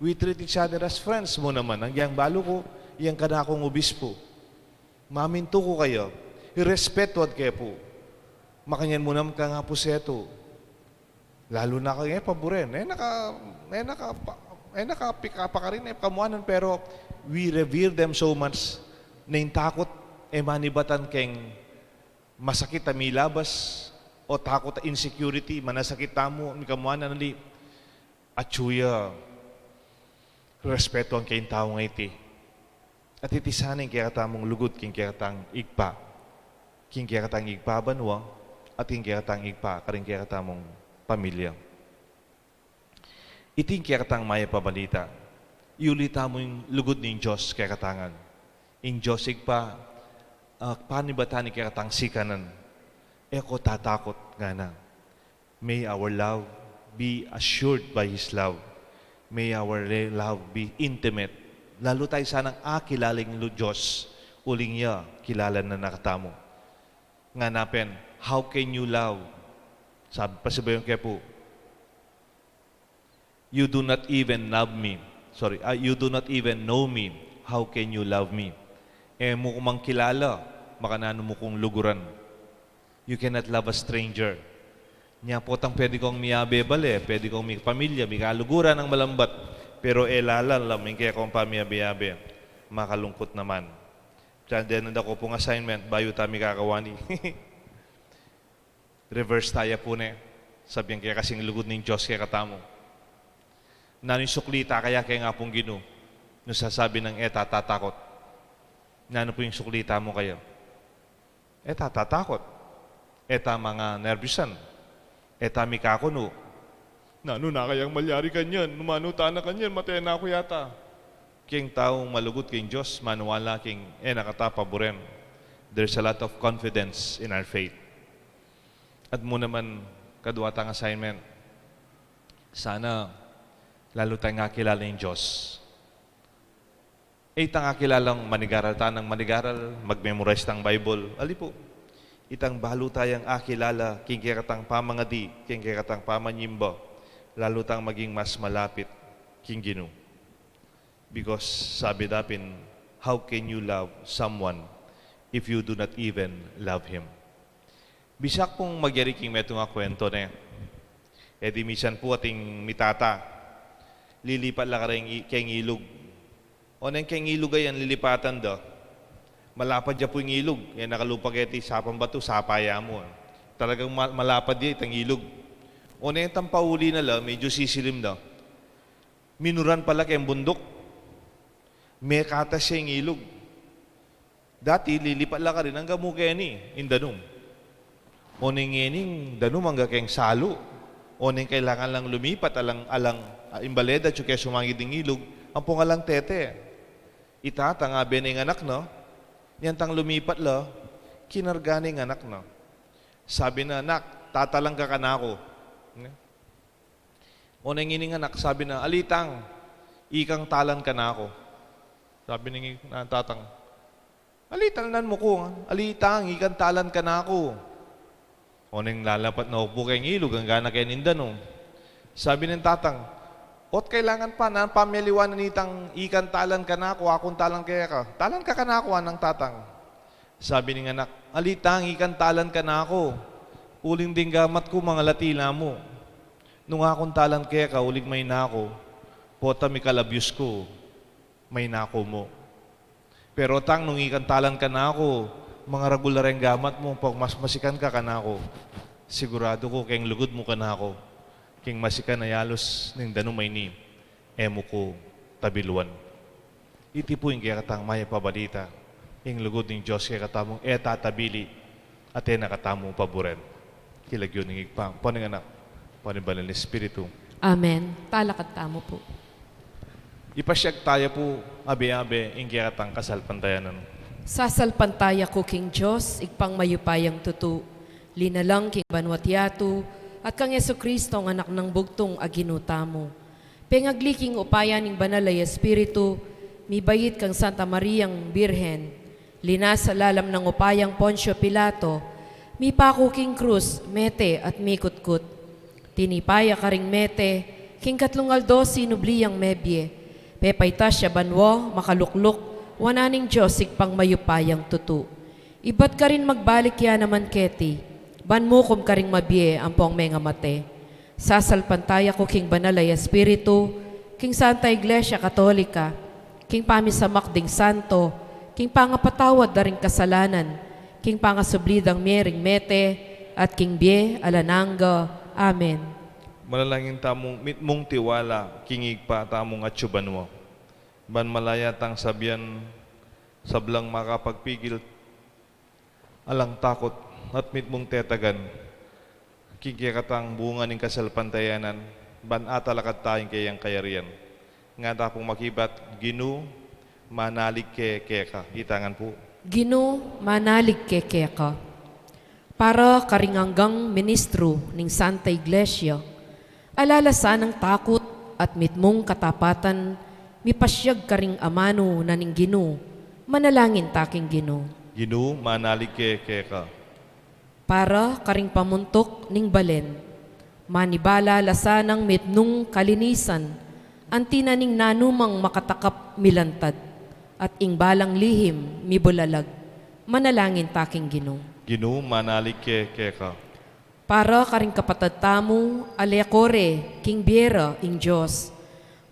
We treat each other as friends mu naman, agyang balu ku, yang kanakung obispu. Mamintu ku kaya, irespetuan ke pu. Makanyan mu naman kang Apu Setu. Lalu na kang e pa buren, e na ka, e na ka, pa- e na ka pikapakarin, e kamuanan, pero we revere them so much. Na ing takut, e manibatan keng masakit a milabas, o takut a insecurity, manasakit tamu, mikamuanan ali. Atyu ya, respetuan ke ing tau a iti. At iti sana ing kekatamung lugud king kekatang Ibpa, king kekatang Ibpa banua, at king kekatang Ibpa karing kekatamung pamilya. Iti ing kekatang mayap a balita. Iuli tamu ing lugud ning Dios kekatang ngan. Ing Dios Ibpa, a panibatan ning kekatang sikanan. E ko tatakut, ngana. May our love be assured by His love. May our le- love be intimate. Lalu taya sanang akilala ing lu- Dios, uling ya kilala na katamu. Ngana pin, how can you love? Sabi, pasibayu ke pu, you do not even love me. Sorry, ah, you do not even know me. How can you love me? E mu ku man kilala, makananu mu kung luguran? You cannot love a stranger. Nya potang pwede kong miyabe bale, pwede kong mipamilya, mikaluguran nang malambat, pero e lalam ing kekong pamiyabe-yabe, makalungkut naman. Diyan din ang dako pung assignment, bayu ta mikakawani. Reverse taya pu ne. Sabian ke kasing lugud ning Dios kekatamu. Nanu ing sukli ta kaya keng Apung Ginu? Nung sasabi nang e ta tatakut. Nanu pu ing sukli tamu kaya? E ta tatakut. E ta manganerbyusan. E ta mikakunu. Nanu na kayang malyari kanyan? Nung manu tana kanyan, mate na ku yata. Keng taung malugud keng Dios, maniwala keng e na kata paburen. There's a lot of confidence in our faith. At mu naman, kadwa tang assignment, sana lalu tayang akilala ing Dios. E itang akilalang manigaral ta nang manigaral, mag-memorize tang Bible. Ali pu, itang balu tayang akilala king kekatang pamangadi, king kekatang pamanyimba, lalu tang maging mas malapit king Ginu. Because sabi da pin, how can you love someone if you do not even love him? Bisa pung magyari king metung a kwento ne. E di misan pu ating mitata, lilipat la kareng i- keng ilug. O neng keng ilug a yan lilipatan da, malapad ya pu ing ilug. E na kalupa keti sapang batu, sapa ya mu. Talagang ma- malapad ya itang ilug. O neng tampauli na la, medyu sisilim da. Minuran pala keng bunduk. Mekatas ya ing ilug. Dati, lilipat la karin angga mu keni, ing danum. O neng ngening danum angga keng salu. O neng kailangan lang lumipat, alang, alang, ah, imbaleda, atyu ke sumangid ing ilug, ampong alang tete. I tatang, abe na ing anak na, nyantang lumipat la, kinarga na ing anak na. Sabi na, "Nak, tatalan ka kanaku." Ne? O neng ining anak, sabi na, "Ali tang, ikang talan kanaku." Sabi ning tatang, "Ali, talnan mu ku, ah. Ali tang, ikang talan kanaku." O neng lalapat na ukbu keng ilug, angga na keni ing danum. Sabi ning tatang, "Ot kailangan pa, na pamyaliwan na nitang ikang talan kanaku, akung talan keka. Talan ka kanaku," anang tatang. Sabi ning anak, "Ali tang, ikang talan kanaku. Uling ding gamat ku, mangalati la mu. Nung akung talan keka, uling mayna ku, pota mikalabyus ku, mayna ku mu. Pero tang, nung ikang talan kanaku, mangaragul la reng gamat mu, pagmasmasikan ka kanaku. Siguradu ku, keng lugud mu kanaku, keng masikan a yalus ning danum a ini, e mu ku tabiluan." Iti pu ing kekatang mayap a balita, ing lugud ning Dios kekatamung e tatabili, at e na katamu paburen. King lagyu ning Ibpa, ampo ning Anak, ampo ning Banal a Espiritu. Amen. Talakad tamu pu. Ipasyag taya pu, abe-abe, ing kekatang kasalpantayanan. Sasalpantaya ku king Dios, Ibpang mayupayang tutu, linalang king banua't yatu, at kang Jesucristo, ang Anak nang bugtung a Ginu tamu. Pengagli king upaya ning Banal a Espiritu, mibait kang Santa Mariang Birhen, linasa lalam nang upayang Poncio Pilato, mipaku king krus, mete at mikutkut. Tinipa ya karing mete, king katlung aldo sinubli yang mebie. Pepaitas ya banua, makalukluk wanan ning Dios Ibpang mayupayang tutu. Ibat karin magbalik ya naman keti, ban mukum karing mabie ampong mengamate. Sasalpantaya ku king Banal a Espiritu, king Santa Iglesia Katolika, king pamisamak ding santo, king pangapatawad da ring kasalanan, king pangasubli dang mie ring mete, at king bie alang angga. Amen. Manalangin tamung mitmung tiwala king Ibpa tamung atsu banua, ban malaya tang sabian sablang makapagpigil alang takut at mitmung tetagan king kekatang bunga ning kasalpantayanan, ban atalakad ta ing keyang kayarian. Nga ta pung makibat, Ginu, manalig ke keka. Itangan pu. Ginu, manalig ke keka. Para karing anggang ministru ning Santa Iglesia, ala la sanang takut at mitmung katapatan, mipasyag karing amanu na ning Ginu. Manalangin ta king Ginu. Ginu, manalig ke keka. Para karing pamuntuk ning balen, manibala la sanang mitmung kalinisan, anti na ning nanumang makatakap milantad, at ing balang lihim mibulalag. Manalangin ta king Ginu. Ginu, manalig ke keka. Para karing kapatad tamu a lekore king bie ra ing Dios,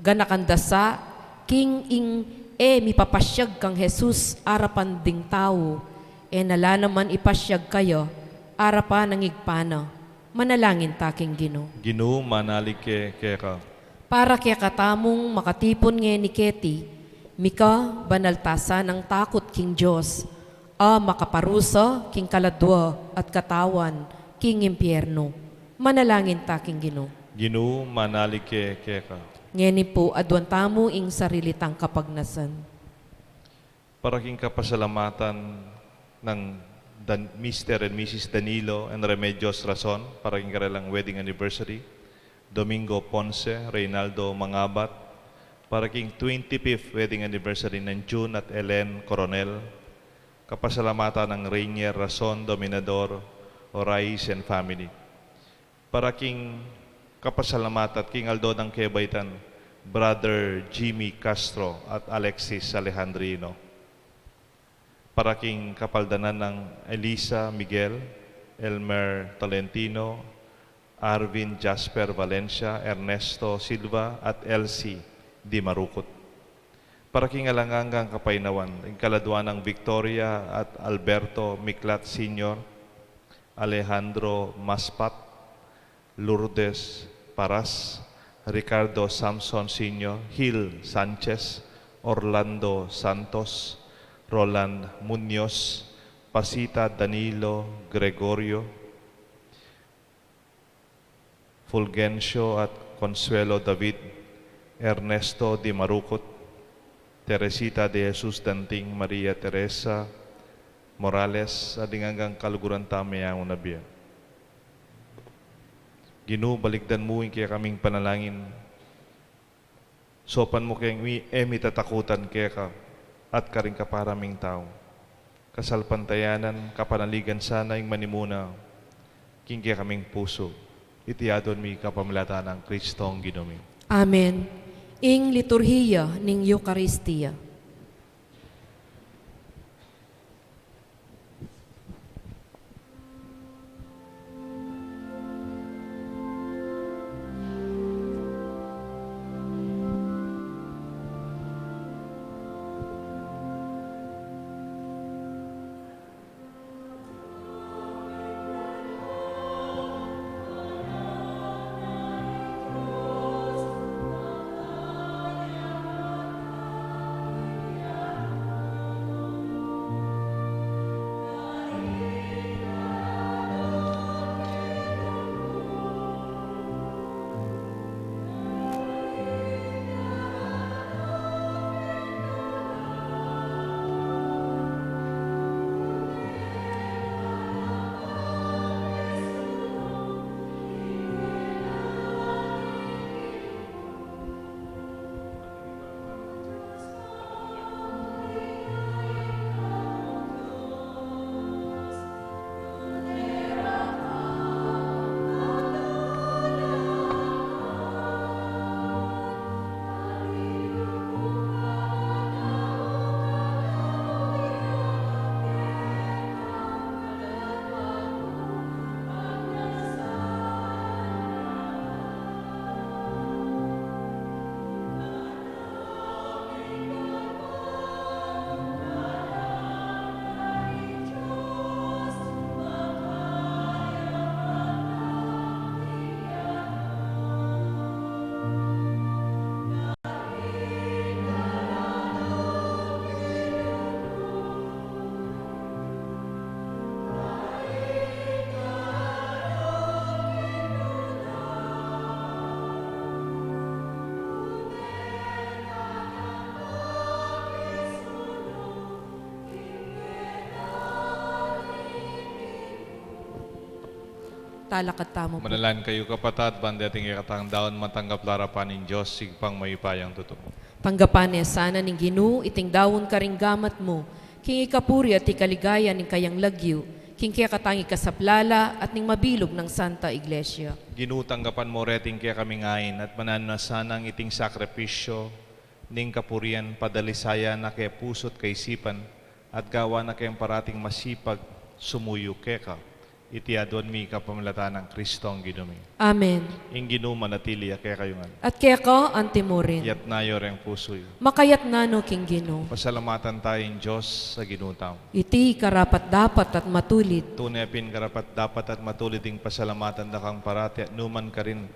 ganakan da sa king ing e mipapasyag kang Jesus arapan ding tau, e na la naman ipasyag kaya arapan ning Ibpa na. Manalangin ta king Ginu. Ginu, manalig ke keka. Para kekatamung makatipun ngeni keti, mika banal ta sanang takut king Dios, a makaparusa king kaladua at katawan king impiernu. Manalangin ta king Ginu. Ginu, manalig ke keka. Ngeni pu, aduan tamu ing sarili tang kapagnasan. Para king kapasalamatan nang Dan-, Mister and Missus Danilo and Remedios Rason, para king karelang wedding anniversary, Domingo Ponce, Reynaldo Mangabat, para king twenty-fifth wedding anniversary nang June at Ellen Coronel, kapasalamatan nang Rainier Rason, Dominador, Orais and family. Para king kapasalamatan king aldo nang kebaitan, Brother Jimmy Castro at Alexis Alejandrino. Para king kapaldanan nang Elisa Miguel, Elmer Tolentino, Arvin Jasper Valencia, Ernesto Silva, at Elsie Di Marukut. Para king alang anggang kapaynawan, ing kaladua nang Victoria at Alberto Miklat Senior, Alejandro Maspat, Lourdes Paras, Ricardo Samson Senior, Hil Sanchez, Orlando Santos, Roland Muñoz, Pasita Danilo Gregorio, Fulgencio at Consuelo David, Ernesto Di Marucut, Teresita de Jesus Danting, Maria Teresa Morales, at ding anggang kaluguran tang meyaun na bie. Ginu, balikdan mu ing kekaming panalangin. Saupan mu keng mi-, e mitatakutan keka at karing kapara ming tau. Kasalpantayanan, kapanaligan sana ing manimuna king kekaming pusu. Iti aduan mi kapamilatan nang Kristong Ginu mi. Amen. Ing liturhiya ning Eukaristia. Talakad tamu pu. Manalangin kayu, kapatad, ban deting kekatang daun matanggap la arapan ning Dios, Ibpang mayupayang tutu. Tanggapan na sana ning Ginu iting daun karing gamat mu, king ikapuri at ikaligaya ning kayang lagyu, king kekatang ikasaplala at ning mabilug nang Santa Iglesia. Ginu, tanggapan mu reting kekaming ain, at mananu na sanang iting sakripisyu ning kapurian padalisayan na ke pusu at kaisipan, at gawan na keng parating masipag sumuyu keka. Iti aduan mi kapamilatan nang Kristong Ginu mi. Amen. Ing Ginu manatili ya kekayu ngan. At keka antimurin. Iyatas yu reng pusu yu. Makayatas no king Ginu. Pasalamatan taya ing Dios a Ginu tamu. Iti karapat-dapat at matulid. Tune pin karapat-dapat at matulid ing pasalamatan da kang parati at nu man karin,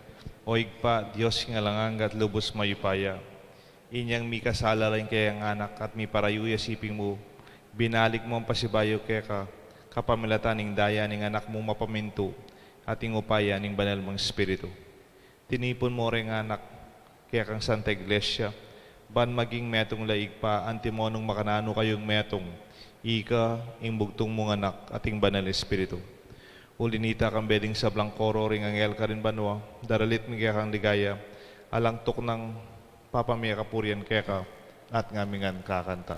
O Ibpa, Dios king alang angga at lubus mayupaya. Inyang mikasala la ing keyang anak at miparayu ya king siping mu, binalik mu pasibayu keka, kapamilatan ning daya ning anak mung mapamintu, at ing upaya ning banal mung Espiritu. Tinipun mu reng anak kekang Santa Iglesia, ban maging metung la Ibpa, antimo nung makananu kayung metung, ika, ing bugtung mung anak, at ing banal Espiritu. Uli nita, kambe ding sablang koro ring anghel karin banua, daralit mi kekang ligaya, alang tuknang papamikapurian keka, at ngamingan kakanta.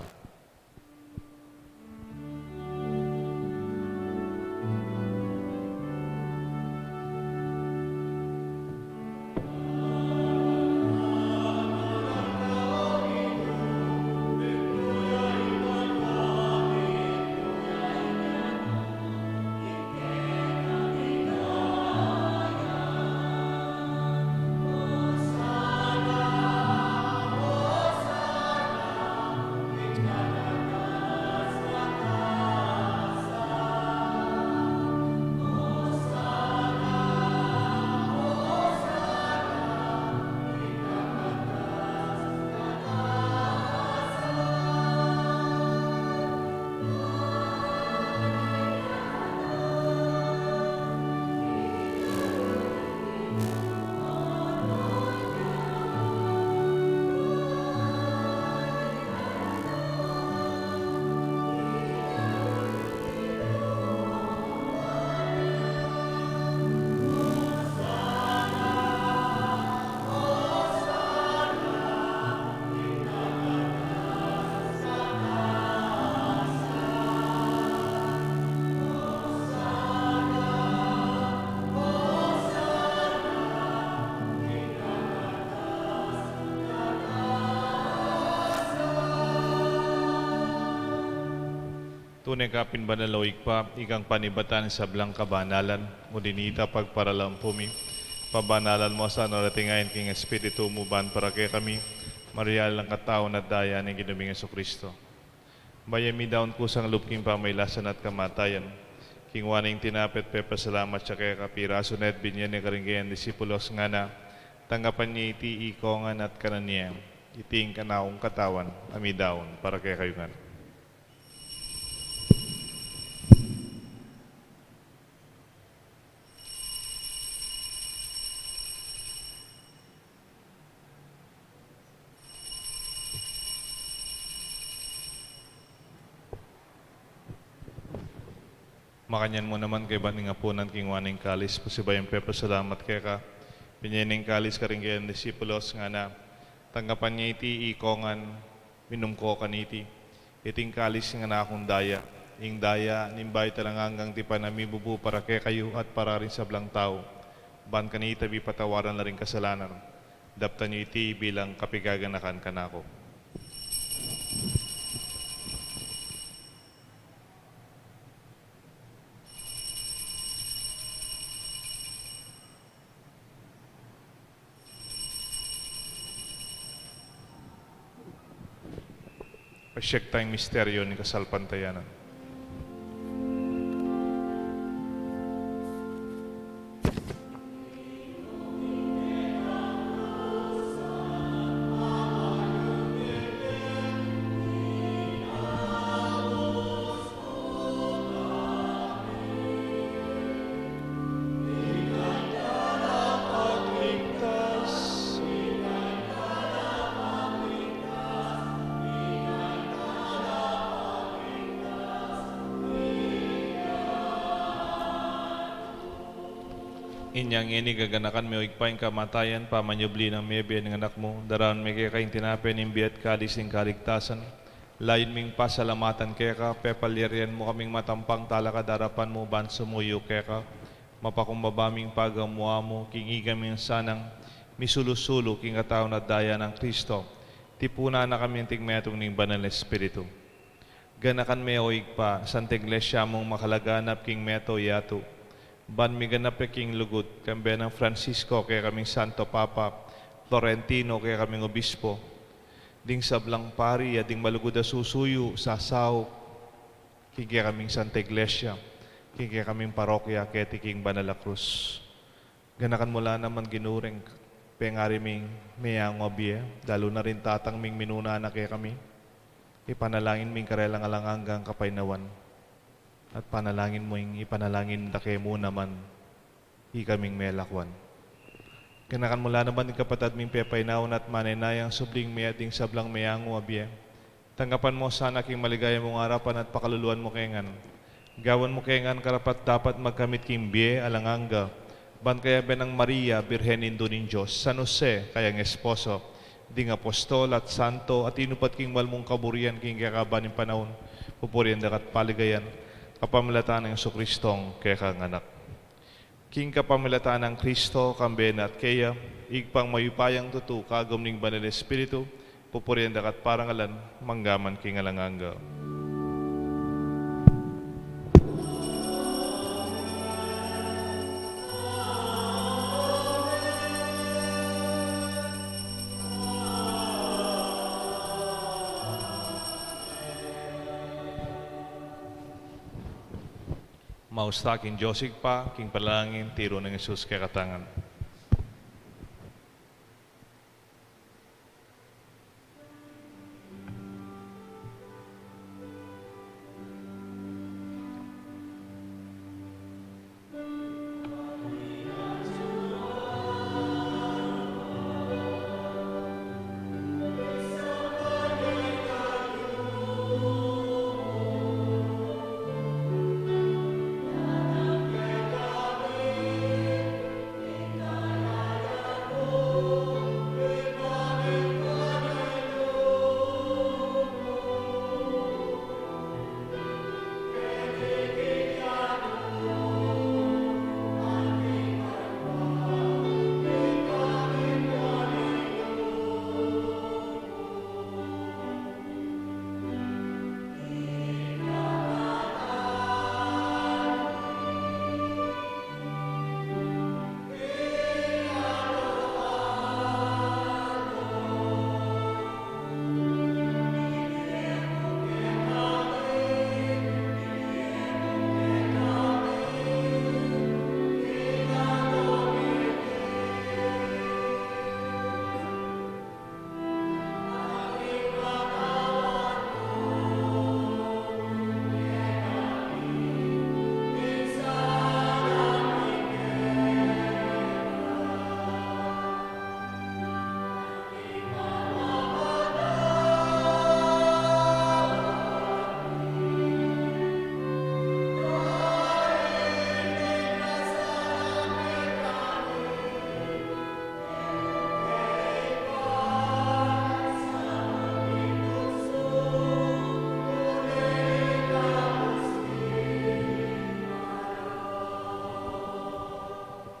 Tune ka pin banal, o Ibpa, ikang panibatan ning sablang kabanalan, uli na nita pagparalampu mi, pabanalan mu sa, nung dating ayan king Espiritu mu ban para kekami, marial nang katawan at daya ning Ginu ming Jesucristo. Bayu mi daun kusang lub king pamailasan at kamatayan, kinua ne ing tinape at pepasalamat ya keka, pirasu ne at binye ne karing kayang disipulos, ngana: Tanggapan ye iti ikongan at kanan ye, iti ing kanakung katawan, a midaun para kekayu ngan. Makanyan mu naman, kaybat ning apunan, kinua ne ing kalis, pasibayu yang pepasalamat keka, binye ne ing kalis karing kayang disipulos, ngana: Tanggapan ye iti ikongan, minum ko kaniti, iti ing kalis ning kanakung daya, ing daya ning bayu at alang anggang tipan, a mibubu para kekayu at para ring sablang tau, ban kanita mipatawaran la ring kasalanan. Daptan yu iti bilang kapigaganakan kanaku. Pasyag tang misteryu ning kasalpantayanan. Inya ngeni gaganakan me, o Ibpa, ing kamatayan, pamanyubli nang mebie ning Anak mu, daraun me keka ing tinape ning bie at kalis ning kaligtasan. Layun ming pasalamatan keka, pepalyarian mu kaming matampang talakad king arapan mu ban sumuyu keka. Mapakumbaba ming pagamu-amu king ikaming sanang misulu-sulu king katawan at daya nang Kristo. Tipunan na kami anting metung ning Banal a Espiritu. Ganakan me, o Ibpa, Santa Iglesia mung makalaganap king mabilug a yatu, ban miganap ya king lugud, kambe nang Francisco, kekaming Santo Papa, Florentino, kekaming Obispo, ding sablang pari, at ding malugud a susuyu, sasaup king kekaming Santa Iglesia, king kekaming parokya, keti king Banal a Krus. Ganakan mu la naman, Ginu, ring pengari ming meyangu a bie, lalu na ring tatang ming minuna na kekami. Ipanalangin ming karelang alang anggang kapaynawan. At panalangin mu ing ipanalangin da kemu naman ikaming melakwan. Ganakan mu la naman ing kapatad ming pepainawa na at manenayang subling mie ding sablang meyangu a bie. Tanggapan mu sana king maligaya mung arapan at pakaluluan mu ke ngan. Gawan mu ke ngan karapat-dapat magkamit king bie alang angga, ban kayabe nang Maria, Birhen Indu ning Dios, San Jose, kayang esposo, ding apostol at santo, a tinupad king mal mung kaburian king kekaban ning panaun, pupurian da ka at paligayan, kapamilatan nang Jesucristong kekang Anak. King kapamilatan nang Kristo, kambe na at keya, Ibpang mayupayang tutu, kagum ning Banal a Espiritu, pupurian da ka at parangalan, mangga man king alang angga. Maus ta king Dios Ibpa, king panalangin tiru nang Jesus kekatang ngan.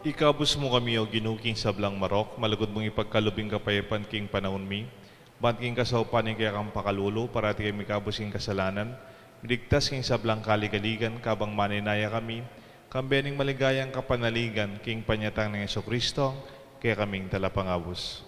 Ikabus mu kami, O Ginu, king sablang marok, malugud mung ipagkalub ing kapayapan king panaun mi, ban king kasaupan ning kekang pakalulu, parati kami mikabus king kasalanan, miligtas king sablang kaligaligan, kabang manenaya kami, kambe ning maligayang kapanaligan, king panyatang nang Jesucristo, kekaming Talapangabus.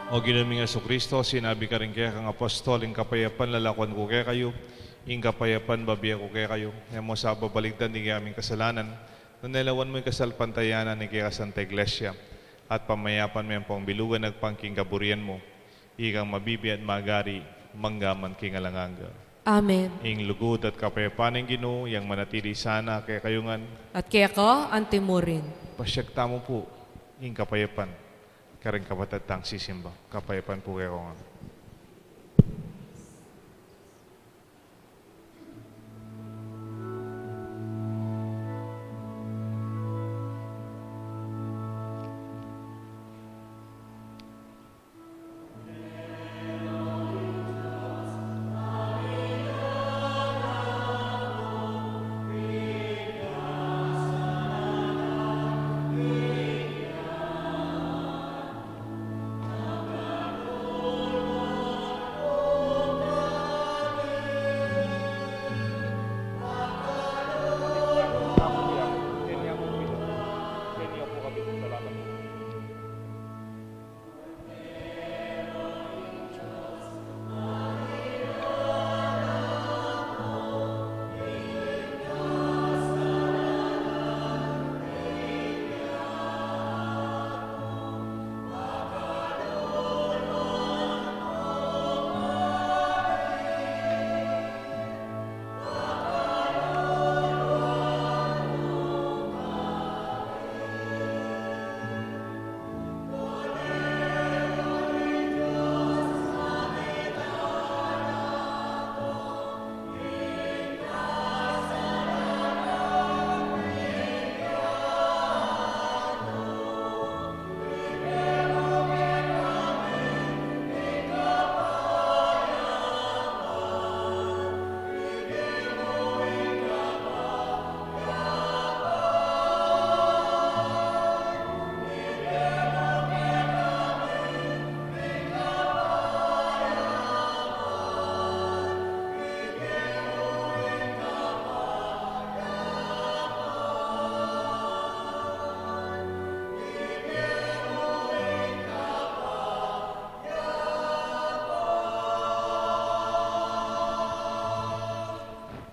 O Ginu ming Jesucristo, sinabi mu karing kekang apostol, ing kapayapan lalakuan ku kekayu, ing kapayapan bibie ku kekayu. E mu sa babaligtan ding kekaming kasalanan, nune lawan mu ing kasalpantayanan ning kekang Santa Iglesia, at pamayapan me ampong bilugan agpang king kaburian mu, ikang mabibie at magari, mangga man king alang angga. Amen. Ing lugud at kapayapan ning Ginu, yang manatili sana kekayu ngan. At keka antimurin. Pasiag tamu pu ing kapayapan karing kapatad tang sisimba. Kapayapan pu kekayu ngan.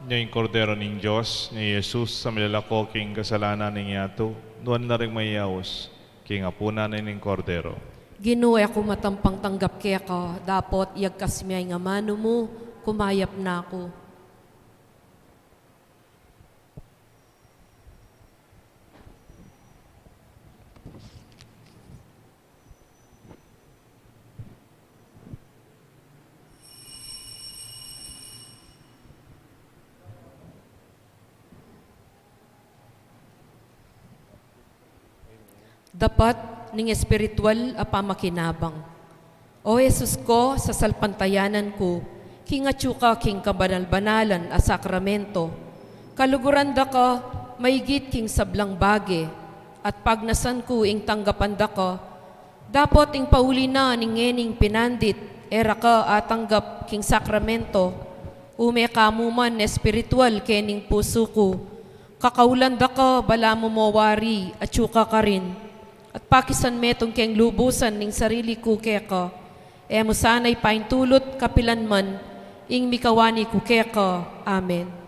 Nya ing Kordero ning Dios, nya i Jesus, a milalako king kasalanan ning yatu, nuan la ring mayaus king apunan ning Kordero. Ginu, e ku matampang tanggap keka, dapot iyagkas mu ing amanu mu, kumayap na ku. Dapat ning espiritual a pamakinabang. O Jesus ku, sasalpantayanan ku king atyu ka king kabanal-banalan a sakramento. Kaluguran da ka maigit king sablang bage, at pagnasan ku ing tanggapan da ka, dapot ing pauli na ning ngening pinandit, e ra ka atanggap king sakramento. Ume ka mu man espiritual kening pusu ku. Kakaulan da ka, balamu mo wari, atyu ka karin, at pakisan metung keng lubusan ning sarili ku keka. E mu sana ipaintulut kapilan man ing mikawani ku keka. Amen.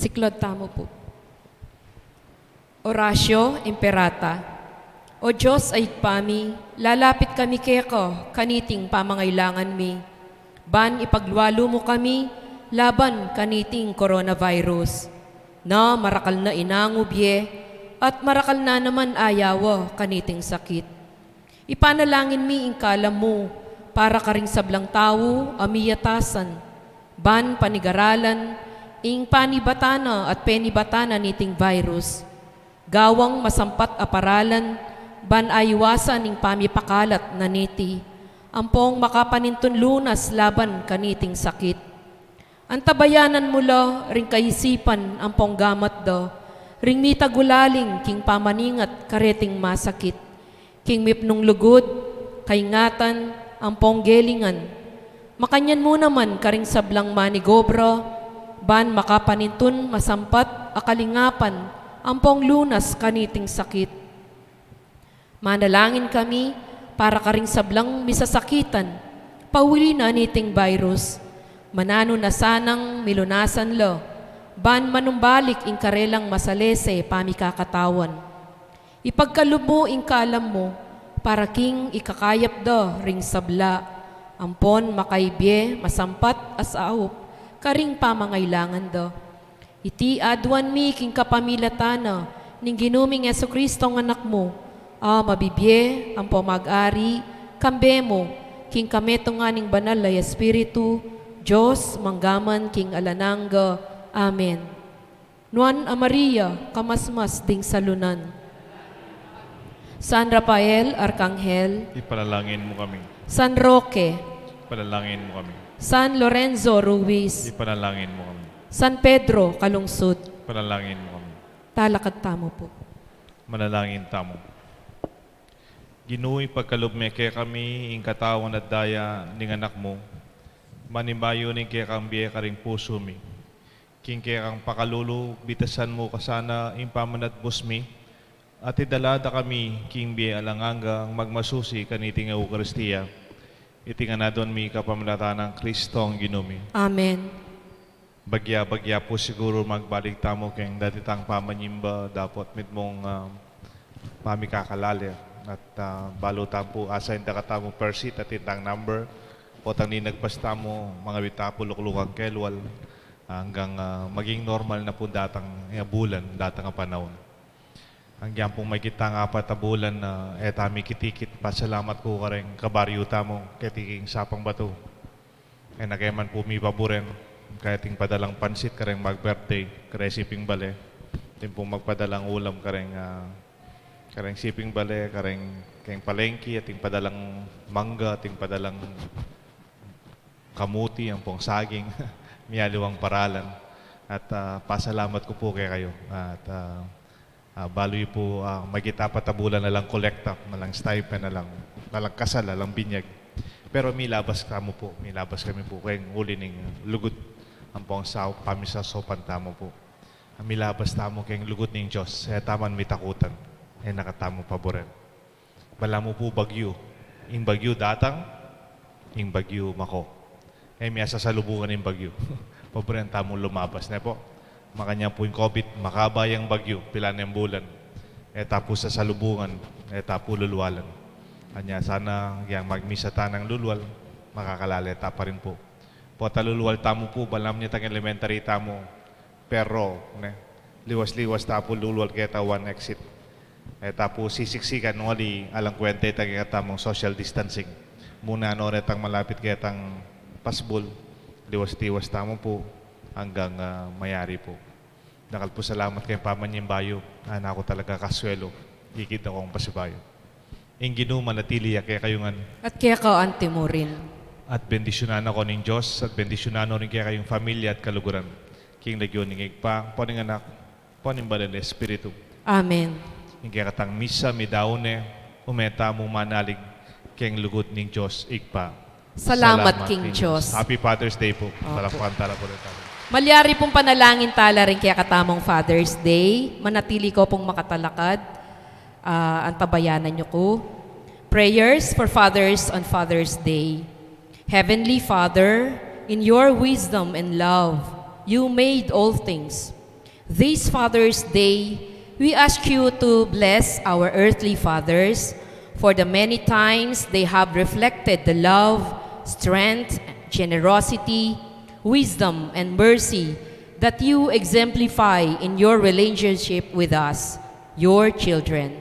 Siklaud tamu pu. Oratio Imperata. O Dios a Ibpa mi, lalapit kami keka kaniting pamangailangan mi. Ban ipaglualu mu kami laban kaniting coronavirus, na marakal na inangu bie at marakal na naman ayawa kaniting sakit. Ipanalangin mi ing kalam mu para karing sablang tau a miyatasan, ban panigaralan ing panibatan na at penibatan na niting virus. Gawang masampat a paralan ban aiwasan ing pamipakalat na niti, ampong makapanintun lunas laban kaniting sakit. Antabayanan mu la ring kaisipan ampong gamat da, ring mitagulaling king pamaningat kareting masakit, king mipnung lugud, kaingatan, ampong gelingan. Makanyan mu naman karing sablang manigobra, ban makapanintun masampat a kalingapan ampong lunas kaniting sakit. Manalangin kami para karing sablang misasakitan pauli na niting virus. Mananu na sanang milunasan la, ban manumbalik ing karelang masalese pamikakatawan. Ipagkalub mu ing kalam mu para king ikakayap da ring sabla, ampon makaibie masampat a saup karing pamangailangan da. Iti aduan mi king kapamilatan na ning Ginu ming Jesucristo a Anak mu, a mabibie ampo mag-ari kambe mu king kametungan ning Banal a Espiritu, Dios, manggaman king alang angga. Amen. Nuan a Maria, kamasmas ding salunan. San Rafael Arkanghel, ipanalangin mu kami. San Roque, ipanalangin mu kami. San Lorenzo Ruiz, ipanalangin mu kami. San Pedro Calungsod, ipanalangin mu kami. Talakad tamu pu. Manalangin tamu. Ginu, ipagkalub me kekami ing katawan at daya ning Anak mu, manibayu ning kekang bie karing pusu mi. King kekang pakalulu, bitasan mu ka sana ing pamanatbus mi, at idala da kami king bie alang anggang magmasusi kaniting Eukaristia. Iti ngan aduan mi kapamilatan nang Kristong Ginu mi. Amen. Bagya-bagya pu siguru magbalik tamu keng dati tang pamanyimba dapot mitmung, ah, pamikakalale. At, ah, balu tamu pu, asain da katamu per seat at itang number. Potang ninagpas tamu, mangawit ta pu luklukan kelwal. Anggang, ah, maging normal na pu datang, eh, bulan, datang a panaun. Anggang pung magkitang apat a bulan na e ta mikit-ikit, pasalamat ku kareng kabaryu tamu, keti king Sapang Batu. E na ke man pu mipaburen, kaya ating padalang pansit kareng mag-birthday, kareng siping bale. Ating pung magpadalang ulam kareng, ah, kareng siping bale, kareng, kareng palengki, ating padalang mangga, ating padalang kamuti, ampong saging, miyaliwang paralan. At, ah, pasalamat ku pu kekayu. At, ah, ah, balu yu pu, ah, magkit apat a bulan alang kolekta, alang stipend, alang, alang kasal, alang binyag. Pero milabas tamu pu, milabas kami pu, keng uli ning lugud, ampong sa pamisasaupan tamu pu. Milabas tamu keng lugud ning Dios, e ta man mitakutan, e na katamu paburen. Balamu pu bagyu. Ing bagyu datang, ing bagyu mako. E mi asasalubungan ing bagyu. Paburen tamu lumabas, ne pu? Makanyan pu ing COVID, makaba yang bagyu, pilan yang bulan. E ta pu sasalubungan, e ta pu lulwalan. Anya sana yang magmisa tanang lulwal, makakalale ta pa rin pu. Pota lulwal tamu pu, balamu nya tang elementary tamu, pero, ne, liwas-liwas ta pu lulwal keta one exit. E ta pu sisiksikan, no, ali alang kwenta itang kekatamung social distancing. Muna no retang malapit ketang pasbul, liwas-liwas tamu pu anggang, ah, mayari pu. Dakal pu salamat keng pamanyimbayu, ana ku talaga kaswelu, ikit na kung pasibayu. Ing Ginu manatili ya kekayu ngan. At keka antimurin. At bendisyunan na ko ning Dios, at bendisyunan no rin kekayung familia at kaluguran. King lagyu ning Ibpa, ampo ning Anak, ampo ning Banal a Espiritu. Amen. Ing kekatang misa midaun ne, ume tamu manalig keng lugud ning Dios Ibpa. Salamat king Dios. Happy Father's Day pu. Opo. Palakpakan tala pu rin tamu. Malyari pung panalangin tala ring kekatamung Father's Day. Manatili ko pung makatalakad. Ah, antabayanan yu ku. Prayers for Fathers on Father's Day. Heavenly Father, in your wisdom and love, you made all things. This Father's Day, we ask you to bless our earthly fathers for the many times they have reflected the love, strength, generosity, wisdom, and mercy that you exemplify in your relationship with us, your children.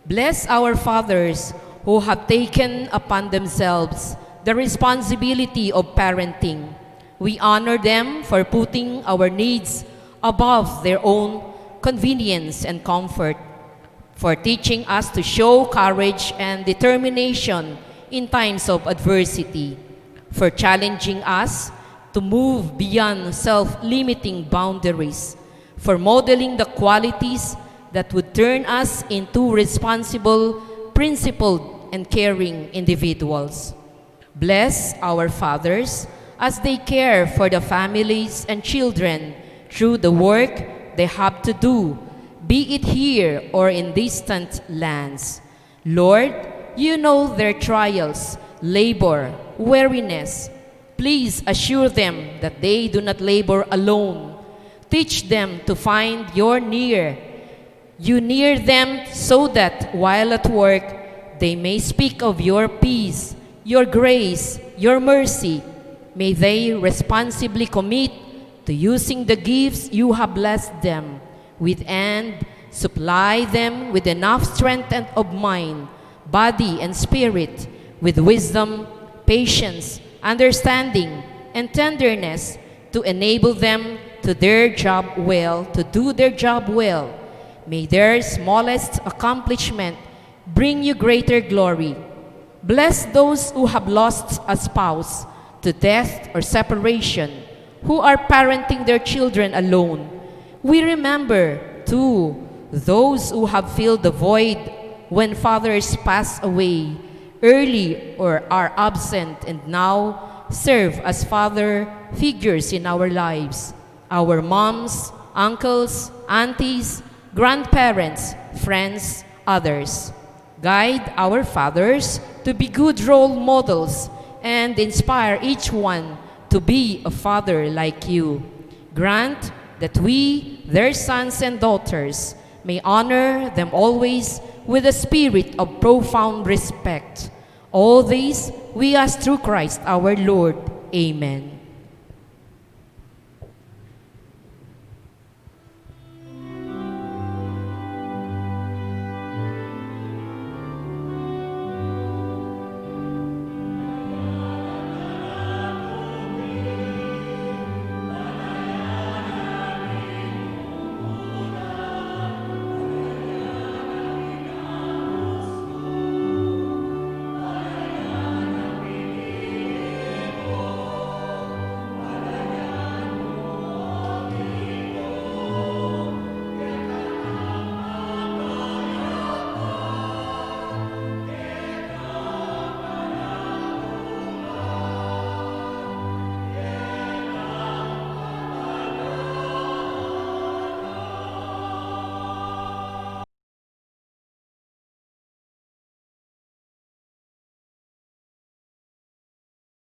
Bless our fathers who have taken upon themselves the responsibility of parenting. We honor them for putting our needs above their own convenience and comfort, for teaching us to show courage and determination in times of adversity, for challenging us to move beyond self-limiting boundaries, for modeling the qualities that would turn us into responsible, principled, and caring individuals. Bless our fathers as they care for the families and children through the work they have to do, be it here or in distant lands. Lord, you know their trials, labor, weariness. Please assure them that they do not labor alone. Teach them to find your near. You near them so that while at work, they may speak of your peace, your grace, your mercy. May they responsibly commit to using the gifts you have blessed them with and supply them with enough strength and of mind, body, and spirit, with wisdom, patience, understanding, and tenderness to enable them to their job well, to do their job well. May their smallest accomplishment bring you greater glory. Bless those who have lost a spouse to death or separation, who are parenting their children alone. We remember, too, those who have filled the void when fathers pass away early or are absent and now serve as father figures in our lives, our moms, uncles, aunties, grandparents, friends, others. Guide our fathers to be good role models and inspire each one to be a father like you. Grant that we, their sons and daughters, may honor them always with a spirit of profound respect. All this we ask through Christ our Lord. Amen.